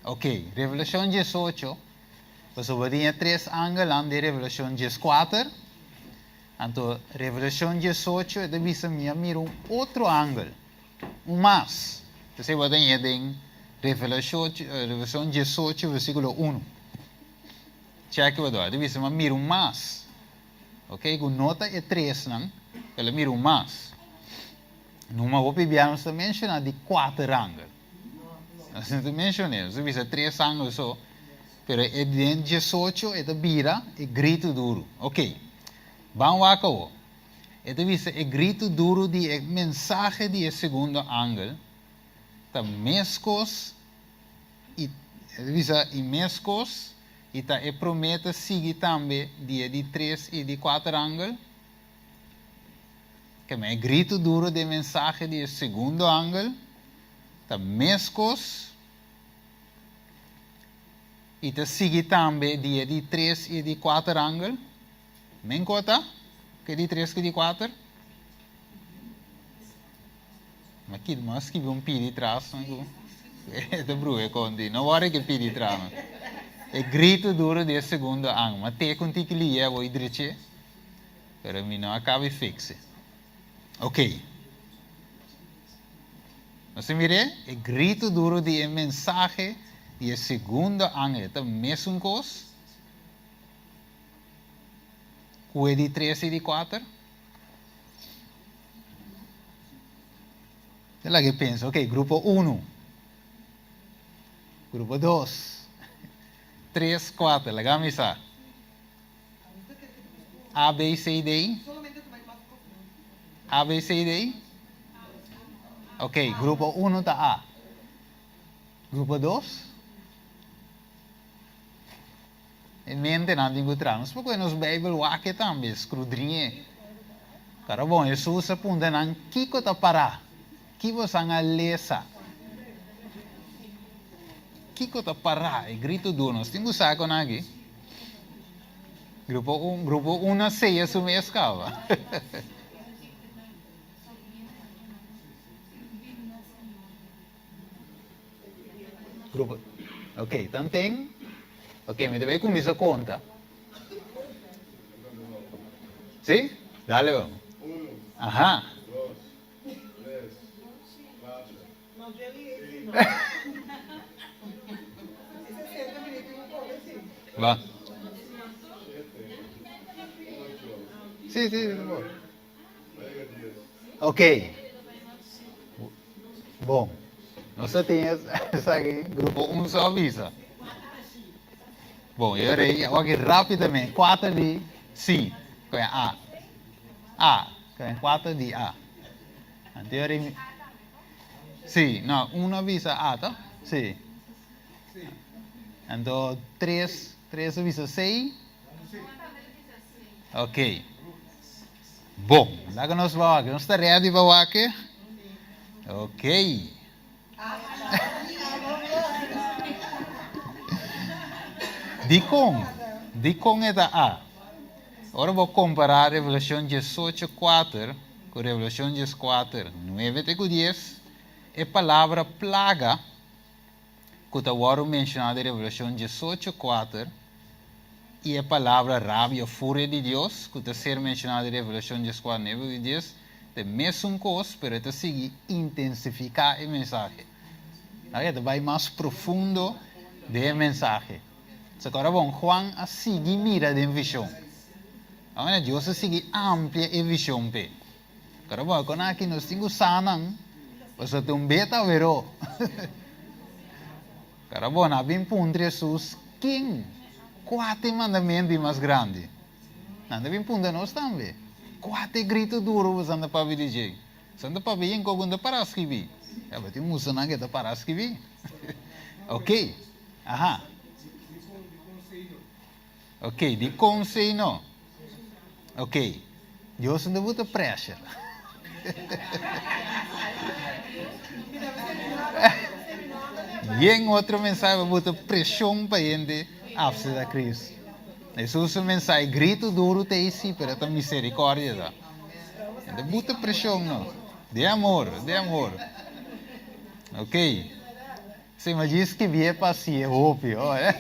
Ok, Revelashon diesocho, pasobra tin e tres angelnan den Revelashon dieskuater, anto Revelashon diesocho e ta bisa mi a mira un otro angel, un mas. Esei bo ta haña den Revelashon diesocho versíkulo unu. Chèk bo dor, e ta bisa mi a mira un mas. Ok, ku no ta e tresnan, el a mira un mas. Numa hopi bia nos ta menshoná di kuater angel. Nos no ta menshoné, nos ta bisa tres angel so, pero e den diesocho e ta bira e gritu duru. Ok, ban wak awo. E ta bisa e gritu duru di e mensahe di e segundo angel ta meskos i e ta bisa i meskos i ta e promé ta sigui tambe di e di tres i di kuater angel. Keme e gritu duru di e mensahe di e segundo angel ta meskos. I ta sigui tambe di e di tres i e di kuater angel. Men kota? Ku e di tres ku e di kuater? Ma ki ma skibi un pidi tras no ku e ta bruha e konti. No wòrdu ke pidi tras no. E gritu duru di e segundo angel. Ma te ku un tiki liye awor i dreché. Pero mi no a kaba i fikse. Ok. Nos a mir'é? E gritu duru di e mensahe di e segundo angel ta mesun kos ku e di tres i di kuater? Ta laga e pensa, ok, grupo unu, grupo dos, tres, kuater, laga mi sa. A, B, C, D? A, B, C, D? Ok, grupo uno ta A. Grupo dos? E mentenan tin ku traha. Nos por kohe nos Beibel wak e tambe, skrudriñ'é. Pero bon, Hesus a puntra nan, Kiko ta pará? Ki bosan a lesa? Kiko ta pará? E gritu duru. Nos tin ku sa kon aki. Grupo un, grupo un a seya su mes kaba. Grupo, ok, tanten, ok, mi ta bay cuminsa conta. Si? Dale bo. Aha. Va. Sí, sí, Ok. Bon. Nos ta tin esaki grupo un so a bisa. Bon, yo rei awor rapidamente. Cuater di C. Con A. A. Con cuater di A. Anto yo rei Sí, no, uno a bisa A, to? Sí. Anto tres, tres a bisa C. Ok. Bon, laga nos ba wak. Nos ta ready pa wak? Ok. Dikon? Dikon e ta A? Ora bo kompará Revelashon diesocho kuater ku Revelashon dieskuater nuebe te ku dies, e palabra plaga ku ta wòrdu menshoná den Revelashon diesocho kuater i e palabra rabia òf furia di Dios ku ta ser menshoná den Revelashon dieskuater nuebe ku dies ta e mesun kos, pero e ta sigui intensifiká e mensahe. E ta bai mas profundo den e mensahe. Sokora bon, Juan a sigui mira den vishon. Awor Dios a sigui amplia e vishon p'e. Pero bon, kon aki nos tin ku sa nan, pasobra ta un beta aweró. Pero bon, a bin puntra Hesus, Ken? Kua ta e mandamentu di mas grandi? Nan ta bin puntra nos tambe, Kua ta e gritu duru ku boso ta papia di dje? Boso ta papia yen ku ta para skibí. Ya, bo tin muchanan ku ta para skibí. Oké, aha. Ok, di kon si no? Ok, Dios no ta buta pressure. Yen otro mensahe pa buta presion pa hende afseta Cristo. Jesus su mensahe grito duro ta ei si, pero ta misericordia ta. No ta buta presion no. De amor, de amor. Ok. Si ma djis skibié pa hasié hopi ho eh.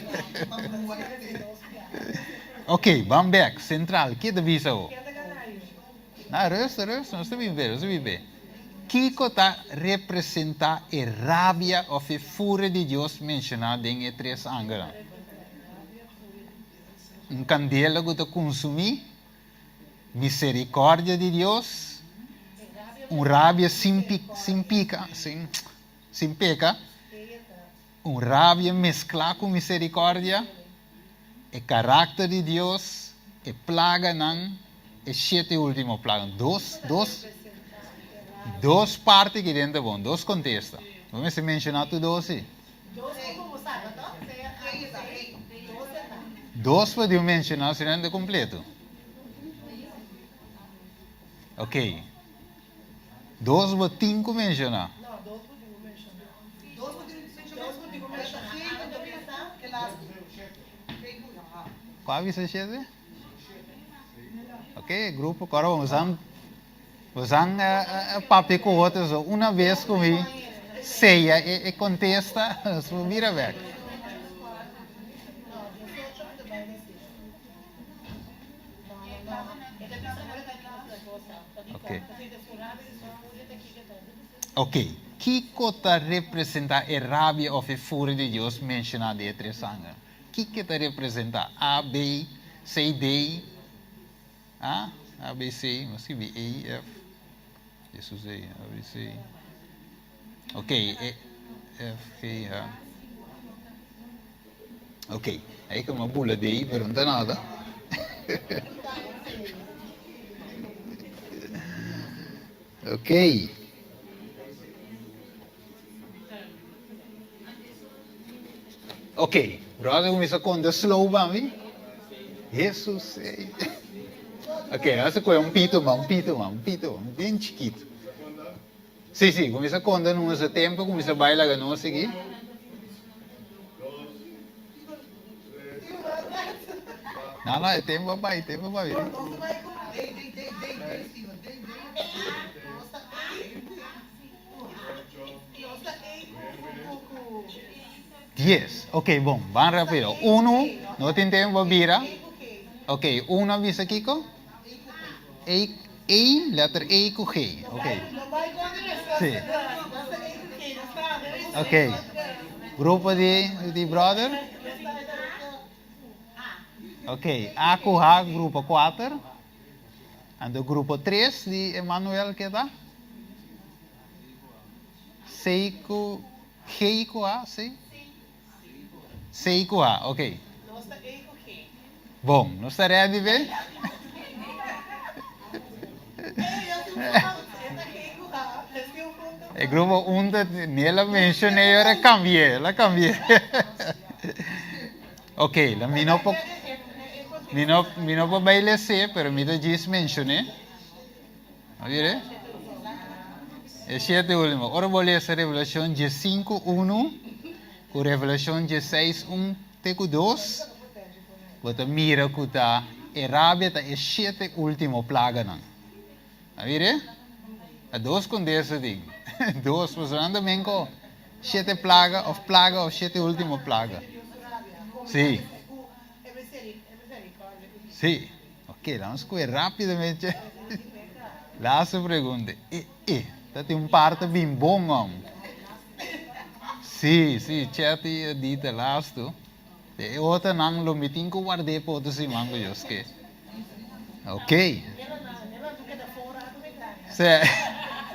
Ok, ban bek, sentral, ke ta bisa ho? Na, rustig, rustig, nos ta bin be, nos ta bin be. Kiko ta representá e rabia òf e furia di Dios menshoná den e tres angelnan? Un kandela ku ta kunsumí, miserikòrdia di Dios, un rabia sin sin pika, sin. Sin peka, un rabia mesklá ku miserikòrdia, e karakter di Dios, e plaganan, e shete último plaganan. Dos, dos, dos parti aki den ta bon, dos kontesta. Bo mester menshoná tur dos si. Dos por diu menshoná si nan ta kompleto. Oké. Dos bo tin ku menshoná. Kua bisa shete? Ok, grupo, kora bo san bo san papia ku otro so una bes ku mi seya e kontesta nos por bira bek. Ok. Ok, kiko ta representá e rabia òf e furia di Dios menshoná den e tres angel? Kiko ta representá? A, B, C, D, A, A, B, C, mi a skibi E, F, Jesus ei, A, B, C. Ok, E, F, G, H. Ok, ei ku mi a bula di ei, pero no ta nada. Ok. Ok, brother cuminsa conta slow pa mi. Jesus ey. Ok, hace coge un pito ma, un pito ma, un pito, bien chikito. Si, si, cuminsa conta nos e tempo, cuminsa bai laga nos sigui. No, no, e tempo a bai, e tempo a bai. Dies. Ok, bon, ban rapido. Uno, no tin tempo pa bira. Ok, uno a bisa kiko? E, E, letter E ku G. Ok. Sí. Ok. Grupo di, di brother? Ok, A ku H, grupo kuater. Anto grupo tres di Emmanuel ke ta? C ku G ku A, C? C ku A, ok. Nos ta E ku G. Bon, nos ta ready be? E grupo un ta, ni el a mencion'é ora e cambi'é, el a cambi'é. Ok, la mi no por, mi no, mi no por bai les'é, pero mi ta djis mencion'é. A mira? E siete último. Ora bo lesa Revelacion diesinku unu ku Revelacion dieseis un te ku dos, bo ta mira ku ta e rabia ta e siete último plaganan. A mira? Ta dos kondeso tin. Dos, pasobra nan ta men ko siete plaga òf plaga òf siete último plaga. Sí. Sí. Ok, laat nos kohe rápidamente. Laatste pregunta. E, e, ta tin un parte bin bon om. Sí, sí, Chetty a di te laatste. E otronan lo mi tin ku ward'é pa otro siman ku Dios ke. Ok. Sí.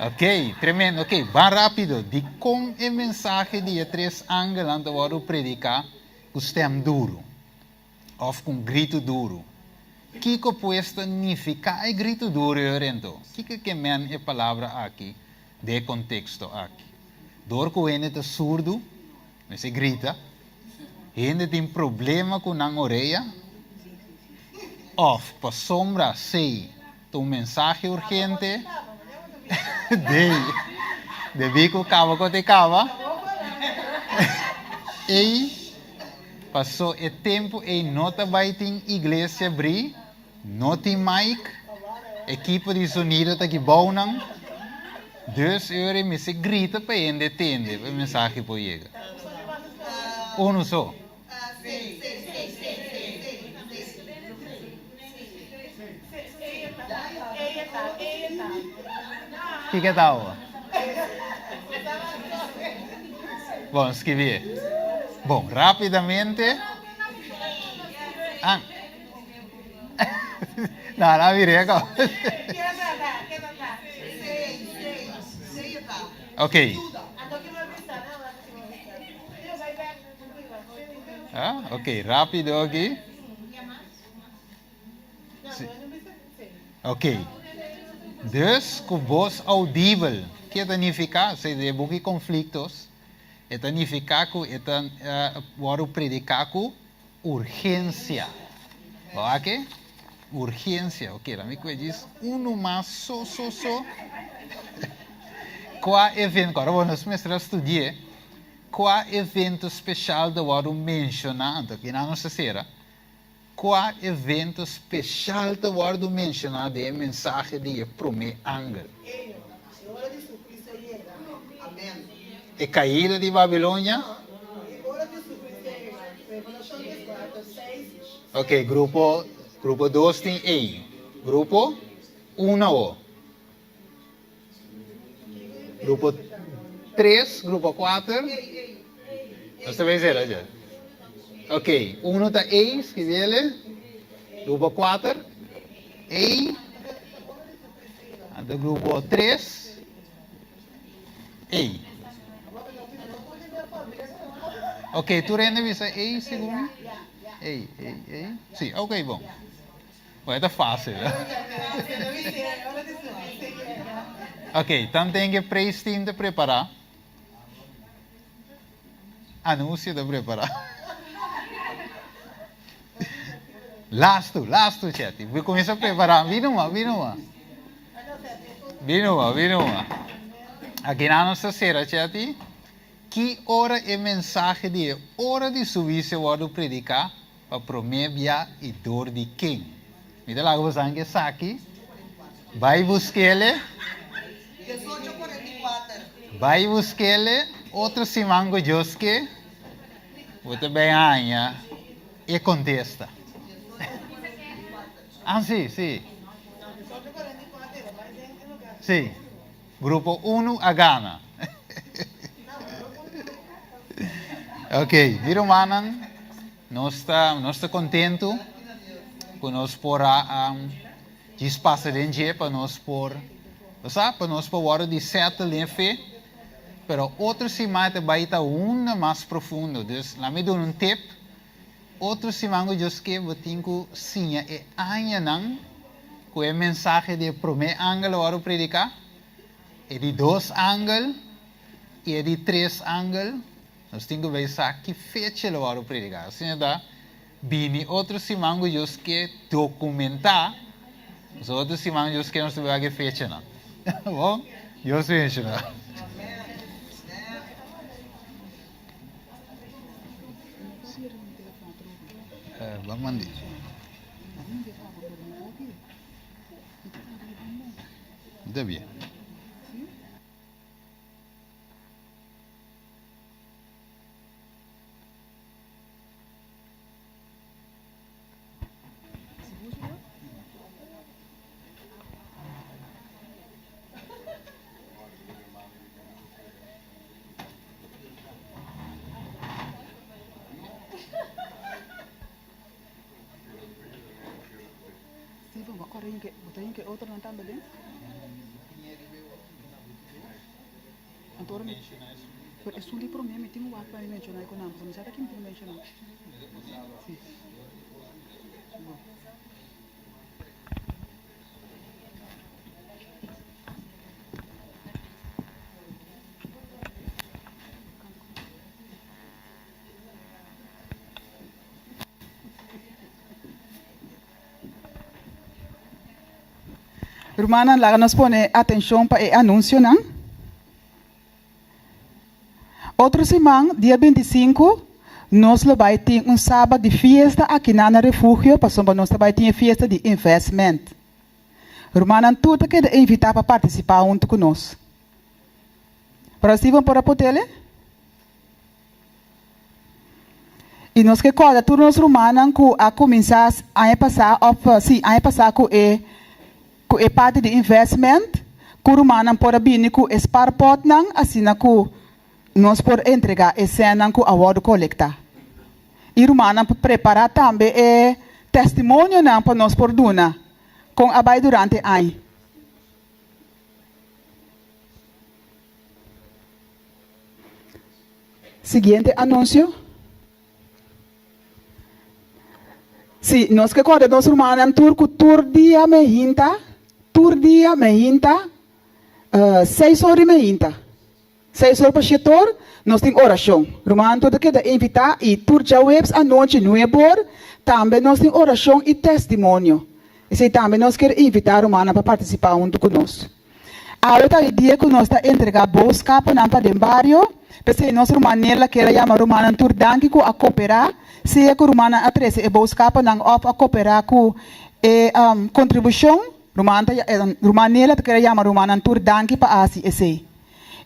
Ok, tremendo. Ok, ban rápido. Dikon e mensahe di e tres angelnan ta wòrdu prediká ku stèm duru? Òf ku un gritu duru. Kiko pues ta nifiká e gritu duru ei orentó? Kiko ke men e palabra aki den e konteksto aki? Dor ku hende ta surdu, mester grita. Hende tin problema ku nan orea? Òf pasobra sei ta un mensahe urgente? Dei, debí ku kaba ku te kaba, ei Paso e tempu ei no ta bai tin iglesia brí, no tin mic, ekipo di sonido ta ki bounan, dus e ora ei mester grita pa hende tende pa e mensahe por yega. Uno so. Kiko ta awa? Bon, skibié. Bon, rápidamente. Ah. No, la miré acá. Ok. Ah, ok, rápido aquí. Ok. Dus ku bos audibel. Ke ta nifiká? Se den e buki Conflictos, e ta nifiká ku e ta wòrdu prediká ku urgensia. Bo wak e? Urgensia. Ok, laat mi kue djis unu mas so so so. Kua evento? Ora bo nos mester a studi'é. Kua evento speshal ta wòrdu menshoná? Anto kinan nos ta sera. Kua evento speshal ta wòrdu menshoná den e mensahe di e promé angel? E ora di su huisio yega. Amèn. E kaida di Babilonia? E ora di su huisio yega. Revelashon dieskuater, seis. Ok, grupo grupo dos tin ei. Grupo uno awo. Grupo tres, grupo kuater. Nos ta bay sera dje. Ok, uno ta ei, skibiele. Grupo kuater, ei. Anto grupo tres, ei. Ok, tur hende bisa ei segun mi? Ei, ei, ei. Si, ok, bon. Bo e ta fácil. Ok, tanten ke praise team ta prepará, anuncio ta prepará. Lastu, lastu, Chetty. Bo kuminsá prepará. Bin numa, bin numa. Bin numa, bin numa. Akinan nos ta sera, Chetty. Ki ora e mensahe di e ora di su huisio wòrdu prediká? Pa promé bia i dor di ken? Mi ta laga boso anke esaki. Bai busk'ele. Bai busk'ele otro siman ku Dios ke, bo ta bai haña e kontesta. Ah, si, si. Si. Grupo unu a gana. Ok, mi rumannan, nos ta, nos ta kontentu ku nos por a djis pasa den dje pa nos por, bo sa, pa nos por wòrdu di sètel den e fe, pero otro siman e ta bai ta hunda mas profundo. Dus, laat mi duna un tip, otro siman ku Dios ke bo tin ku siña e añanan ku e mensahe di e promé angel a wòrdu prediká, e di dos angel i e di tres angel. Nos tin ku bai sa ki fecha lo wòrdu prediká. Asina ta bini otro siman ku Dios ke dokumentá, pasobra otro siman Dios ke nos ta bai wak e fechanan. Bon, Dios benshoná. Ban mandi. Ta bien. Steven, bo kore hinke, bo ta hinke otronan tambe den? Anto ora mi, pero esun di prome mi tin wak pa mi menshona e ku nan, pasobra mi sa ta kin mi tin ku menshona. Si. Bo. Rumannan, laga nos pone atenshon pa e anunsionan. Otro siman, dia bintisinku, nos lo bai tin un sabat di fiesta akinan na Refugio pasobra nos ta bai tin e fiesta di investment. Rumannan tur ta keda invitá pa partisipá huntu ku nos. Brother Steven por a potele? I nos ke kòrda tur nos rumannan ku a kuminsá aña pasá òf sí aña pasá ku e ku e parti di investment ku rumannan por a bini ku e spaarpotnan asina ku nos por entregá e sènnan ku a wòrdu kolektá. I rumannan por prepará tambe e testimonionan pa nos por duna kon a bai durante aña. Siguiente anuncio. Sí, nos ke kòrda nos rumannan tur ku tur dia mehinta, tur dia mehinta, seis or di mehinta, seis or pa shete or, nos tin orashon. Rumannan tur ta keda invitá i tur djaweps anochi nuebe or tambe nos tin orashon i testimonio. Esei tambe nos kier invitá rumannan pa partisipá huntu ku nos. Awe ta e dia ku nos ta entregá boskaponan pa den bario, p'esei nos ruman Nela kier a yama rumannan tur danki ku a koperá, sea ku rumannan a trese e boskaponan òf a koperá ku e kontribushon. Ruman ta ruman Nela ta kier a yama rumannan tur danki pa a hasi esei.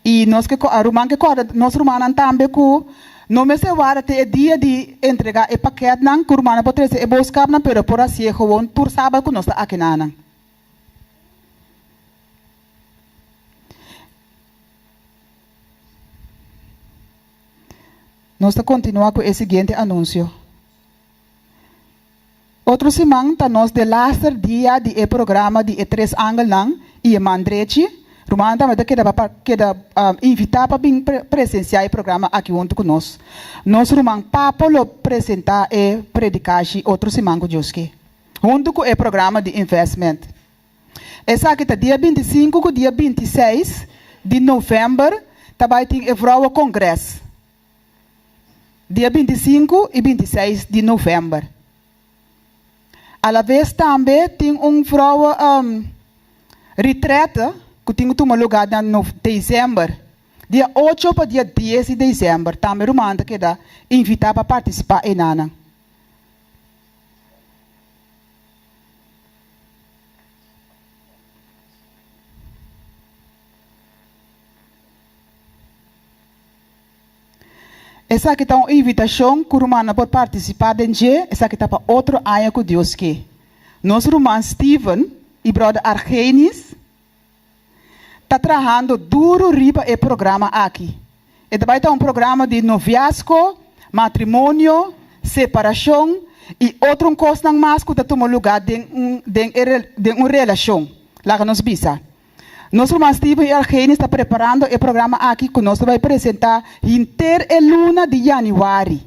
I nos ke ruman ke kòrda nos rumannan tambe ku no mester warda te e dia di entregá e pakètnan ku rumannan por trese e boskapnan pero por hasié gewon tur sabat ku nos ta akinanan. Nos ta kontinuá ku e siguiente anunsio. Otro siman ta nos delaster dia di e programa di e tres angelnan i e man drechi. Rumannan tambe ta keda pa keda invitá pa bin presensiá e programa aki huntu ku nos. Nos ruman Papo lo presentá e predikashi otro siman ku Dios ke, huntu ku e programa di investment. Esaki ta dia 25 ku dia 26 di novèmber ta bai tin e Vrouwenkongres. Dia 25 i 26 di novèmber. Alabes tambe tin un vrouwe retrète ku tin ku tuma lugá na desèmber. Dia ocho pa dia dies di desèmber tambe rumannan ta keda invitá pa partisipá enanan. Esaki ta un invitashon ku rumannan por partisipá den dje, esaki ta pa otro aña ku Dios ke. Nos ruman Steven i bròder Argenis ta trahando duru riba e programa aki. E ta bai ta un programa di noviazgo, matrimonio, separashon i otro kosnan mas ku ta tuma lugá den un den e den un relashon, laga nos bisa. Nos ruman Steven i Argenis ta preparando e programa aki ku nos ta bai presentá henter e luna di yanüari.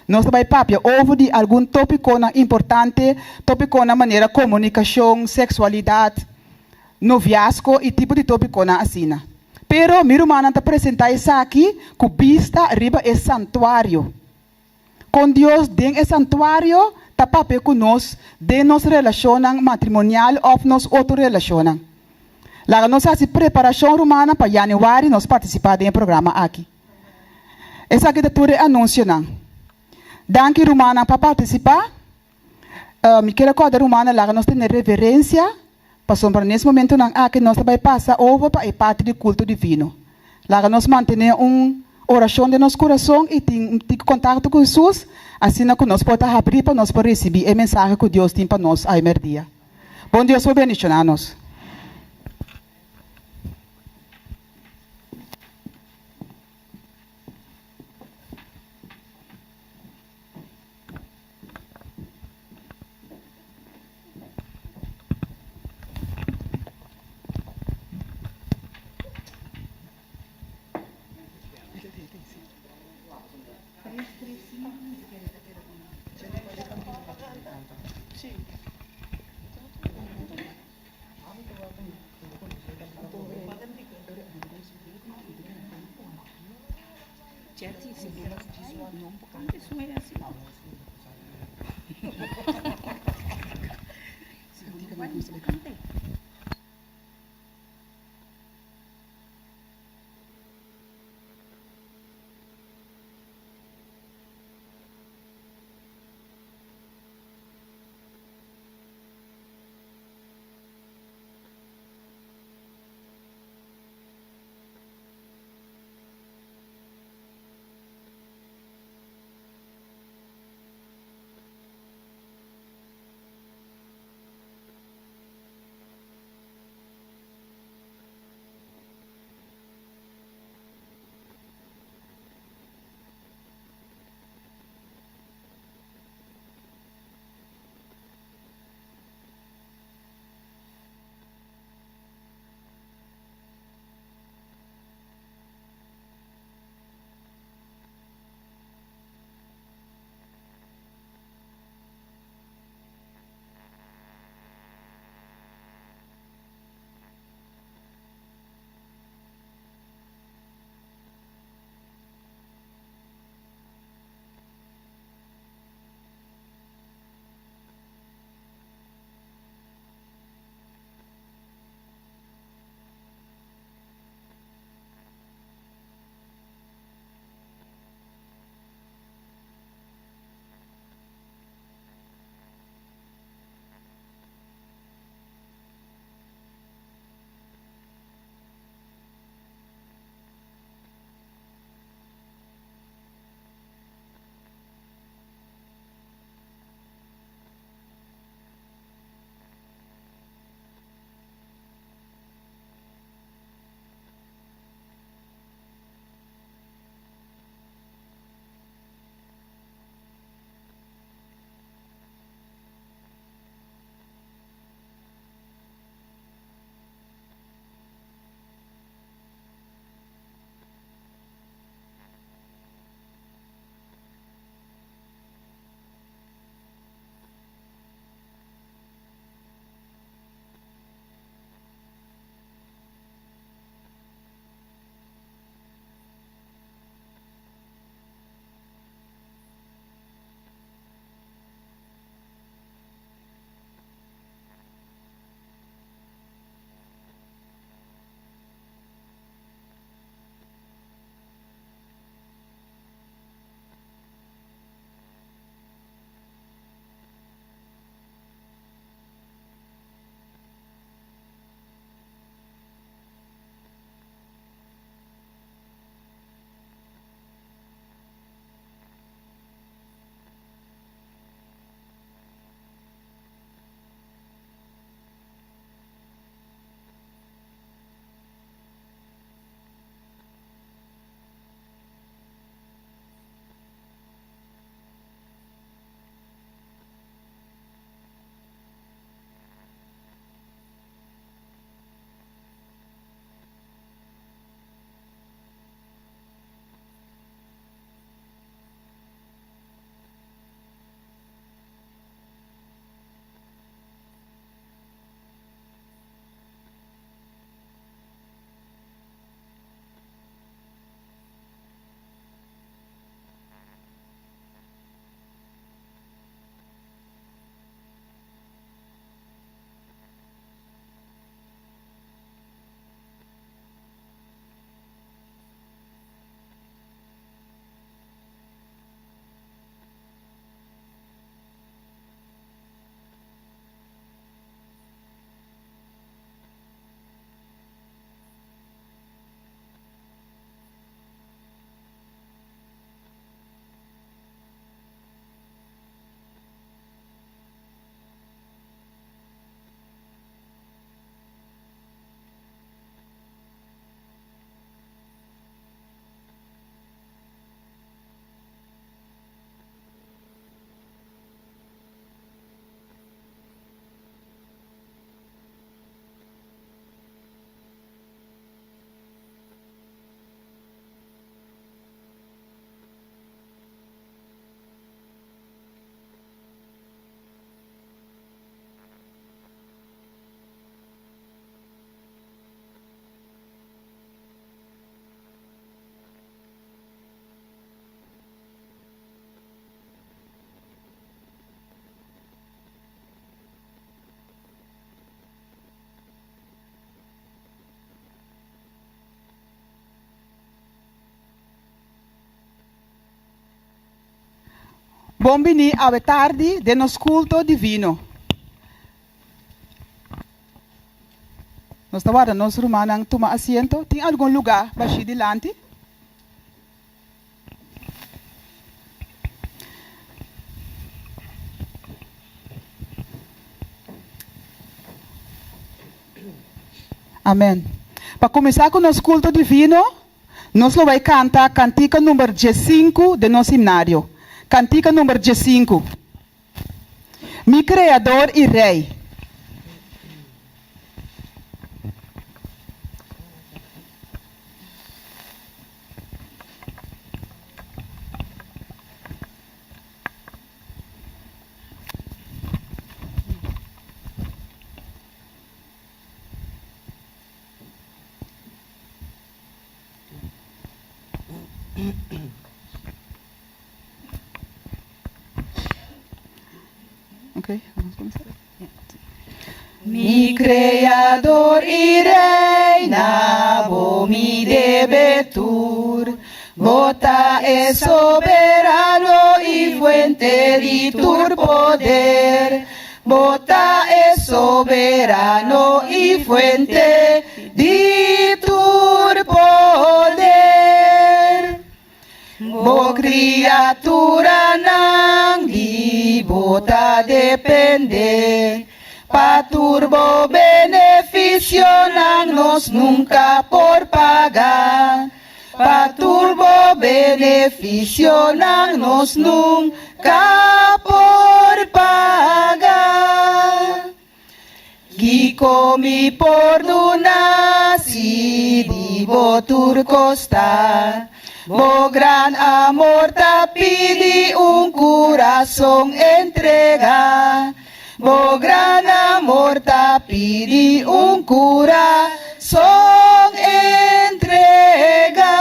Nos ta bai papia over di algun tópikonan importante, tópikonan manera komunikashon, seksualidat, noviazgo i tipo di tópikonan asina. Pero mi rumannan ta presentá esaki ku bista riba e santuario. Kon Dios den e santuario ta papia ku nos den nos relashonnan matrimonial òf nos otro relashonnan? Laga nos hasi preparashon rumannan pa yanüari nos partisipá den e programa aki. Esaki ta tur e anunsionan. Danki rumannan pa partisipá. Mi kier rekòrda rumannan laga nos tene reverensia pasobra nes momentunan aki nos ta bai pasa over pa e parti di kulto divino. Laga nos mantené un orashon den nos kurason i tin un tiki kontakto ku Hesus asina ku nos por ta habrí pa nos por risibí e mensahe ku Dios tin pa nos aimerdia. Bon Dios por bendishoná nos. Bon bini awe tardi den nos culto divino. Nos ta warda nos rumannan tuma asiento. Tin algun luga bashi dilanti? Amen. Pa kuminsá ku nos kulto divino, nos lo bai kanta kantika number diesinku den nos himnario. Kantika number diesinku. Mi Kreador i Rei. Mi Creador i Rey, na Bo mi debe tur. Bo ta e soberano i fuente di tur poder. Bo ta e soberano i fuente di tur poder. Bo kriaturanan di bo ta dependé, pa tur bo benefisionan nos nunka por paga. Pa tur bo benefisionan nos nunka por paga. Kiko mi por duna si di bo tur kosta? Bo gran amor ta pidi un kurason entrega. Bo gran amor ta pidi un kurason entrega.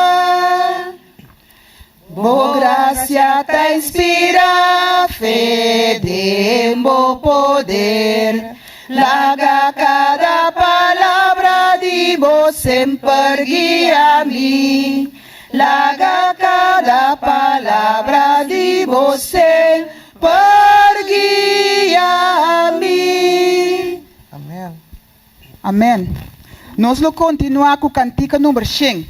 Bo gracia ta inspira fe den bo poder. Laga cada palabra di bo semper guia mi. Laga cada palabra di bo semper guia mi. Amen. Amen. Nos lo continua cu cantica number shen.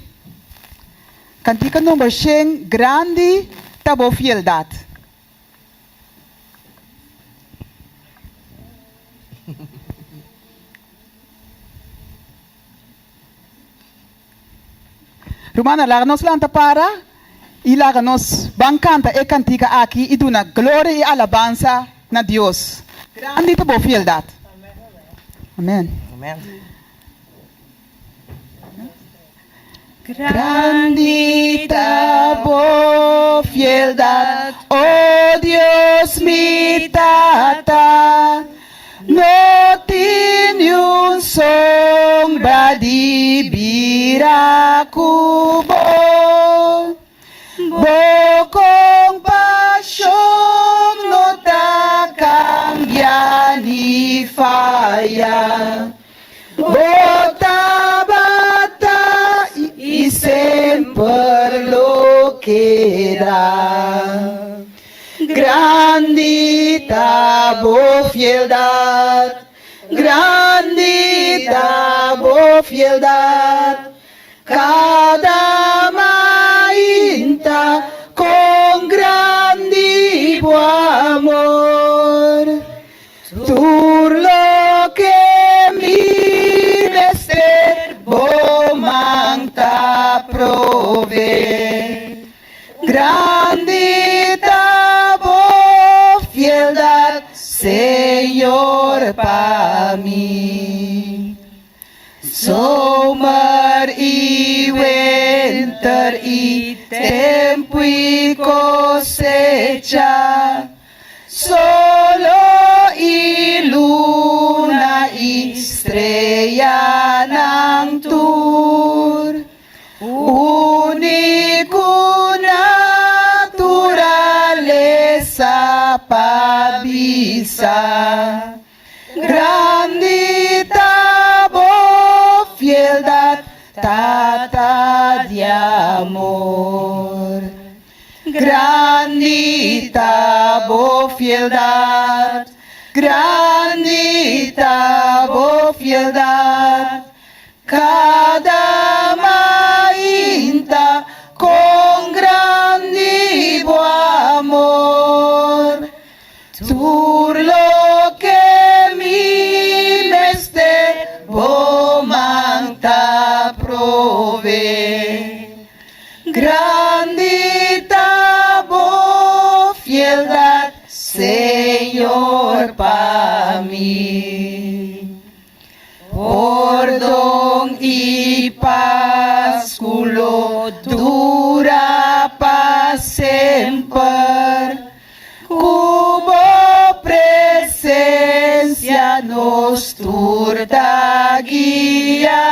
Kantika number shen, Grandi ta bo fieldat. Rumannan, laga nos lanta para i laga nos ban kanta e kantika aki i duna gloria i alabansa na Dios. Grandi ta bo fieldat. Amen. Grandi ta bo fieldad, o Dios mi Tata, no tin niun sombra di bira ku bo. Bo kompashon no ta kambia ni faya. Bo tabata i semper lo keda. Grandi ta bo fieldad, grandi ta bo fieldad, kada mainta kon grandi bo amor. Tur loke mi mester bo man ta prove. Grandi ta bo fieldad, Señor, pa mi. Zomer i winter i tempu i kosecha. Solo i luna i streanan tur, uni ku naturalesa pa bisa, Grandi ta bo fieldad, Tata di amor. Grandi ta bo fieldad, grandi ta bo fieldad, Kada mainta kon grandi bo amor. Tur loke mi mester bo man ta prove. Grandi ta bo fieldad, Señor, pa mi. Pordon i pas ku lo dura pa semper. Ku bo presensia nos tur ta guia.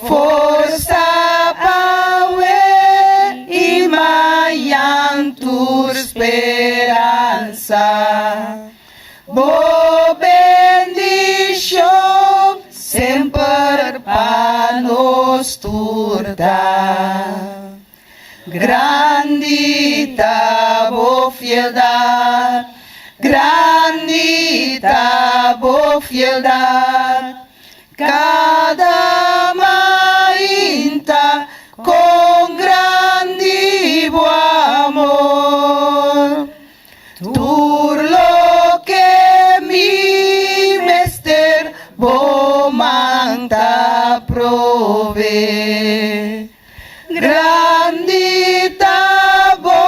Forsa p'awe i mañan tur speransa. Bo bendishon semper pa nos tur ta. Grandi ta bo fieldat, grandi ta bo fieldat, Kada mainta kon grandi bo amor. Tur loke mi mester bo man ta prove. Grandi ta bo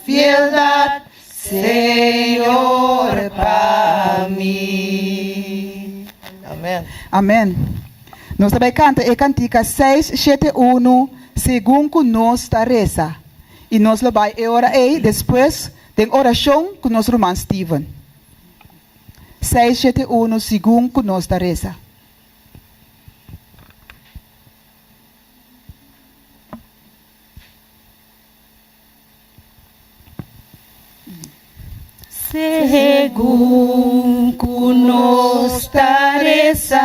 fieldat, Señor, pa mi. Amen. Amen. Nos ta bai kanta e kantika seis shete unu segun ku nos ta resa. I nos lo bai e ora ei despues den orashon ku nos ruman Steven. 671 Segun ku nos ta resa. Segun ku nos ta resa,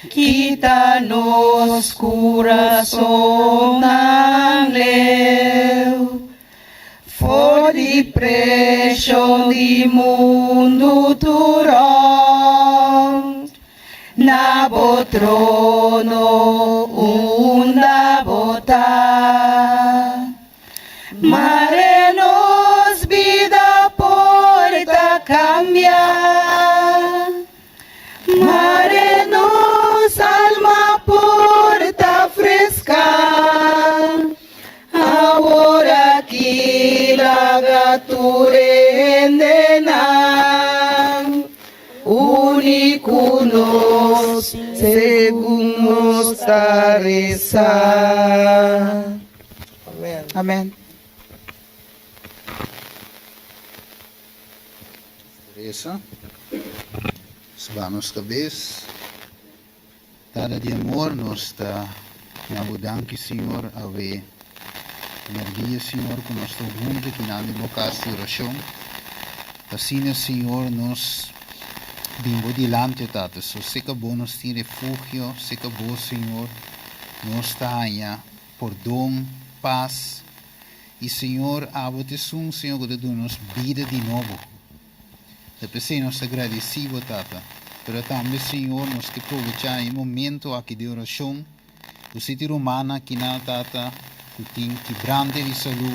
kita nos kurasonnan leu for di preshon di mundu tur rònt, na bo trono unda bo ta. Mare nos bida por ta cambia, Mare nos alma por ta fresca, Awor aki laga tur hendenan uni cu nos segun nos ta reza. Amen. Resa. Sba nos kabes. Tata di amor, nos ta na bo danki, Señor, awe merdia, Señor, ku nos ta huntu kinan den bo kas di orashon. Asina, Señor, nos bin bo dilanti, Tata. So seka bo nos tin refugio, seka bo, Señor, nos ta haña Pordon, pas, i Señor abo ta esun, Señor, ku ta duna nos bida di nobo. Ta p'esei nos ta gradisí Bo, Tata. Pero tambe, Señor, nos ke probechá e momento aki di orashon ku si tin rumannan akinan, Tata, ku tin kibrante di salú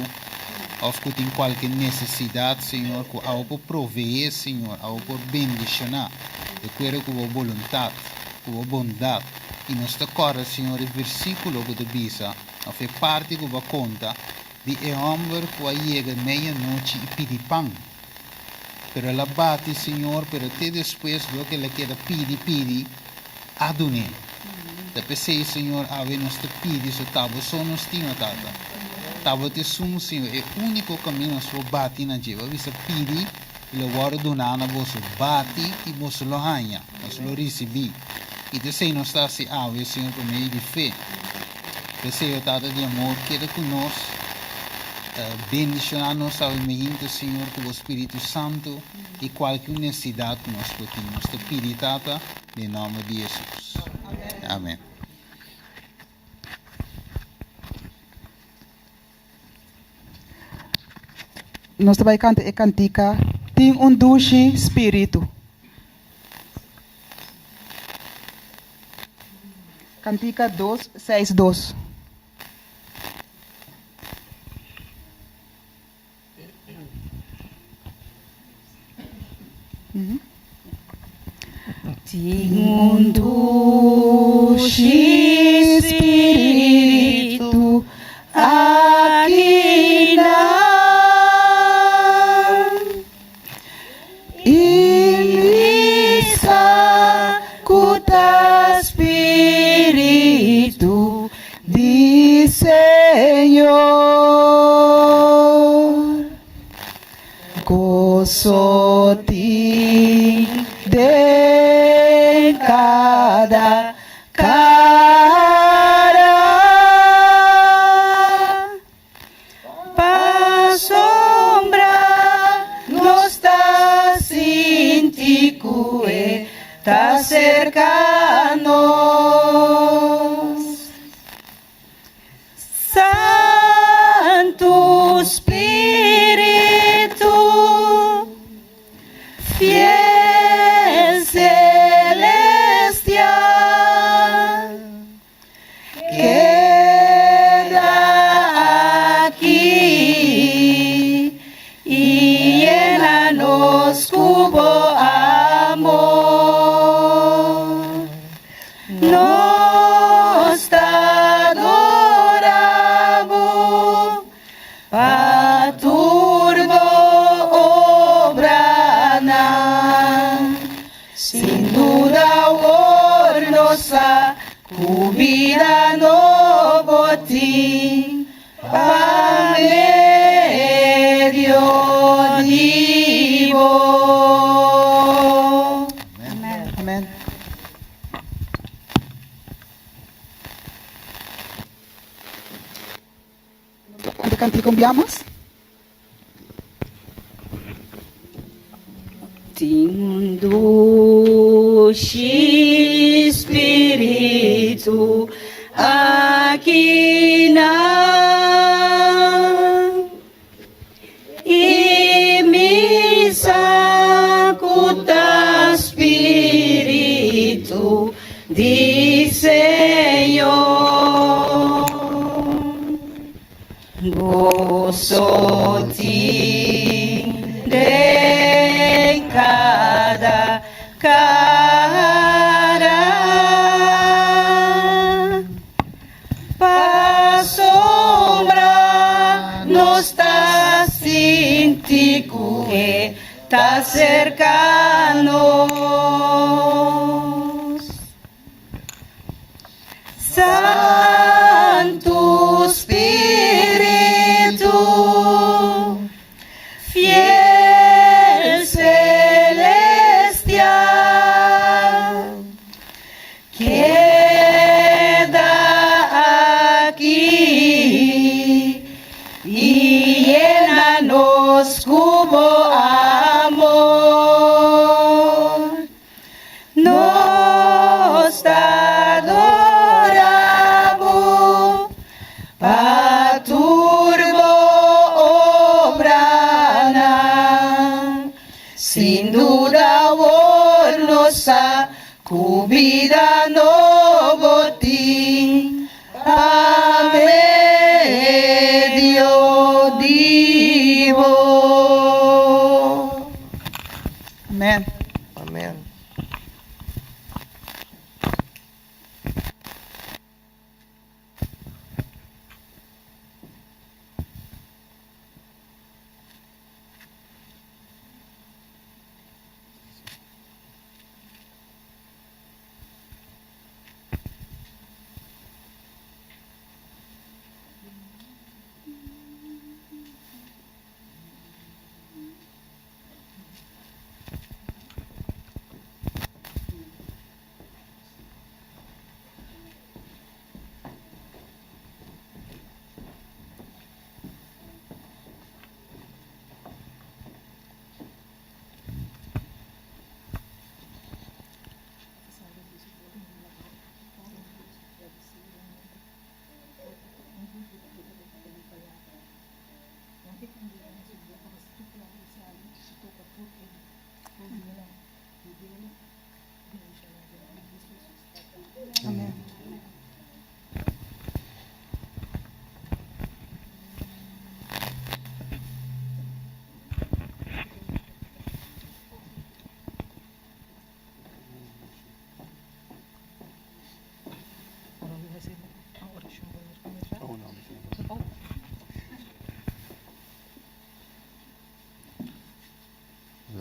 òf ku tin kualke nesesidat, Señor, ku abo por proveé, Señor, abo por bendishoná di akuerdo ku Bo boluntat, ku Bo bondat. I nos ta kòrda, Señor, e versíkulo ku ta bisa, òf e parti ku bo a konta, di e hòmber ku a yega meianochi i pidi pan. Pero el a bati, Señor, pero te despues loke el a keda pidi, pidi, a dun'é. Ta p'esei, Señor, awe nos ta pidi, so ta bo so nos tin, o Tata. Ta bo ta esun, Señor, e úniko kaminda nos por bati na dje. Bo a bisa, Pidi, i lo wòrdu duná na boso. Bati, i boso lo haña. Nos lo risibí. I ta esei nos ta hasi awe, Señor, pa medio di fe. P'esei, o Tata di amor, keda ku nos, bendishoná nos awe meinta, Señor, ku bo Spiritu Santu i kualke un nesesidat ku nos por tin. Nos ta pidi, Tata, den nòmber di Hesus. Amen. Nos ta bai kanta e kantika Tin un dushi spiritu. Kantika dos seis dos. Tin un dushi spiritu aki nan I mi sa ku ta spiritu di Señor. Goso tin den kada kara. Pasobra nos ta sinti ku e ta serka nos. Santu Spiritu, fiel celestial, keda aki i yena nos ku bo amor. Nos ta adora bo pa tur bo obranan. Sin duda awor nos sa ku bida nobo tin pa medio di bo. Amen. Ante kantika un bia mas. Tin un dushi spiritu aki nan. I mi sa ku ta Spiritu di Señor. Goso tin den kada kara. Pasobra nos ta sinti ku e ta serka nos. Santu Spiritu, fiel celestial. Keda aki i yena nos ku bo amor.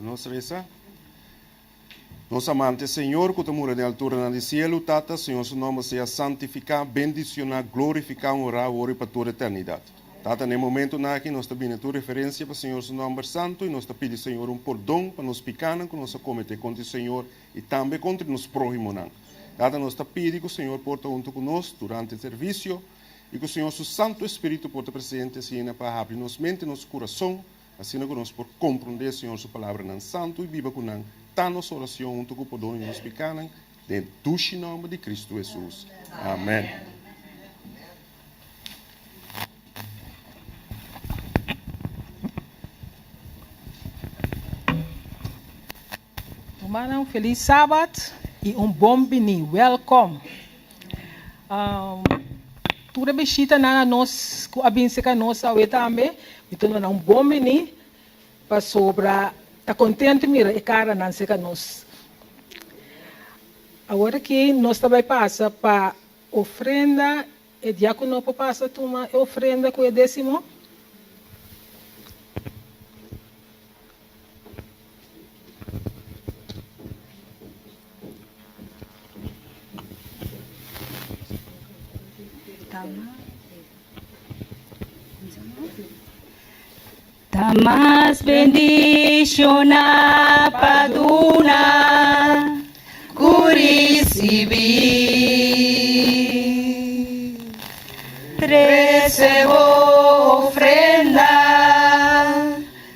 Nos resa. Nos amante Señor ku ta mora den alturanan di sielu, Tata, Señor su nòmber sea santifiká, bendishoná, glorifiká, honrá awor i pa tur eternidat. Tata, na e momentunan aki nos ta bini tur referensia pa Señor su nòmber santu i nos ta pidi Señor un pordon pa nos pikánan ku nos a kometé kontra Señor i tambe kontra nos próhimonan. Tata, nos ta pidi ku Señor por ta huntu ku nos durante e servisio i ku Señor su Santu Espíritu por ta presente asina pa habri nos mente i nos kurason Asina ku nos por komprondé Señor su palabranan santu i biba ku nan, ta nos orashon huntu ku pordon di nos pikánan, den e dushi nòmber di Kristu Hesus. Amèn. Rumannan felis sabat i un bon bini, welkom. Tur e bishitanan a nos ku a bin serka nos awe tambe, mi ta duna nan un bon bini pasobra ta kontentu mira e karanan serka nos. Awor aki nos ta bai pasa pa ofrenda, e diakono por pasa tuma e ofrenda ku e desimo. Ta mas bendiciona pa duna ku ricibi. Trece bo ofrenda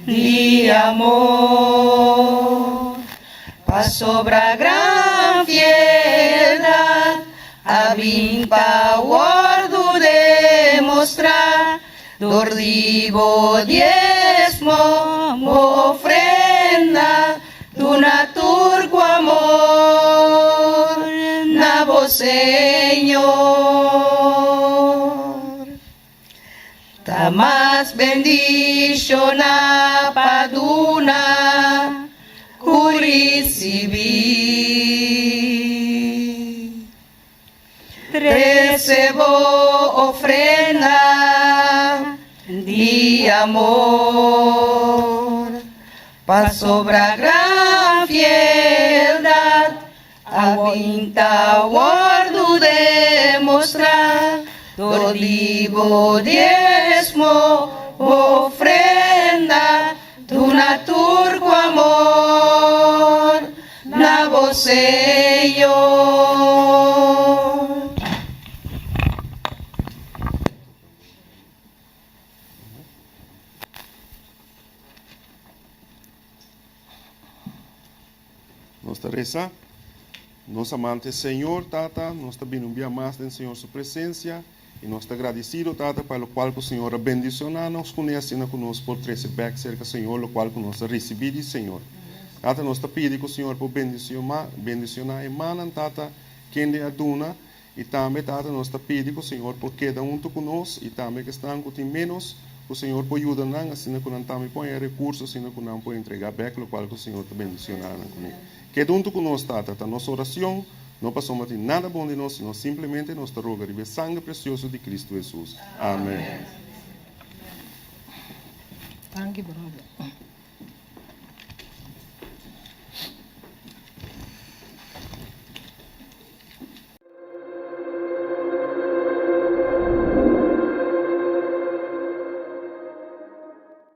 di amor, pasobra gran fieldad a bin pa wordu demostrá dor di bo diesmo, bo ofrenda, duna tur ku amor na bo Señor. Ta mas bendishoná pa duna ku risibí. Trese bo ofrenda di amor, pasobra gran fieldad A bin ta wòrdu demostrá dor di bo diesmo, bo ofrenda, duna tur ku amor na bo Señor. Nos ta resa, Nos amante Señor, Tata, nos ta bini un bia mas den Señor su presencia y nos ta gradicido, Tata, pa locual cu Señor a bendiciona nos cune asina cu nos por trece bek cerca Señor locual cu nos a ricibi di Señor. Tata, nos ta pidi cu Señor por bendiciona e mannan, Tata, kende a duna Y tambe, Tata, nos ta pidi cu Señor por keda hunto cu nos y tambe esnan cu tin menos, cu Señor por yuda nan asina cu nan tambe por haña recurso asina cu nan por entrega bek locual cu Señor ta bendiciona nan cune. Keda hunto cu nos, Tata, ta nos oracion, no pasobra tin nada bon di nos, sino simplemente nos ta roga riba e sangre precioso di Cristo Jesus. Amen. Danki, brother.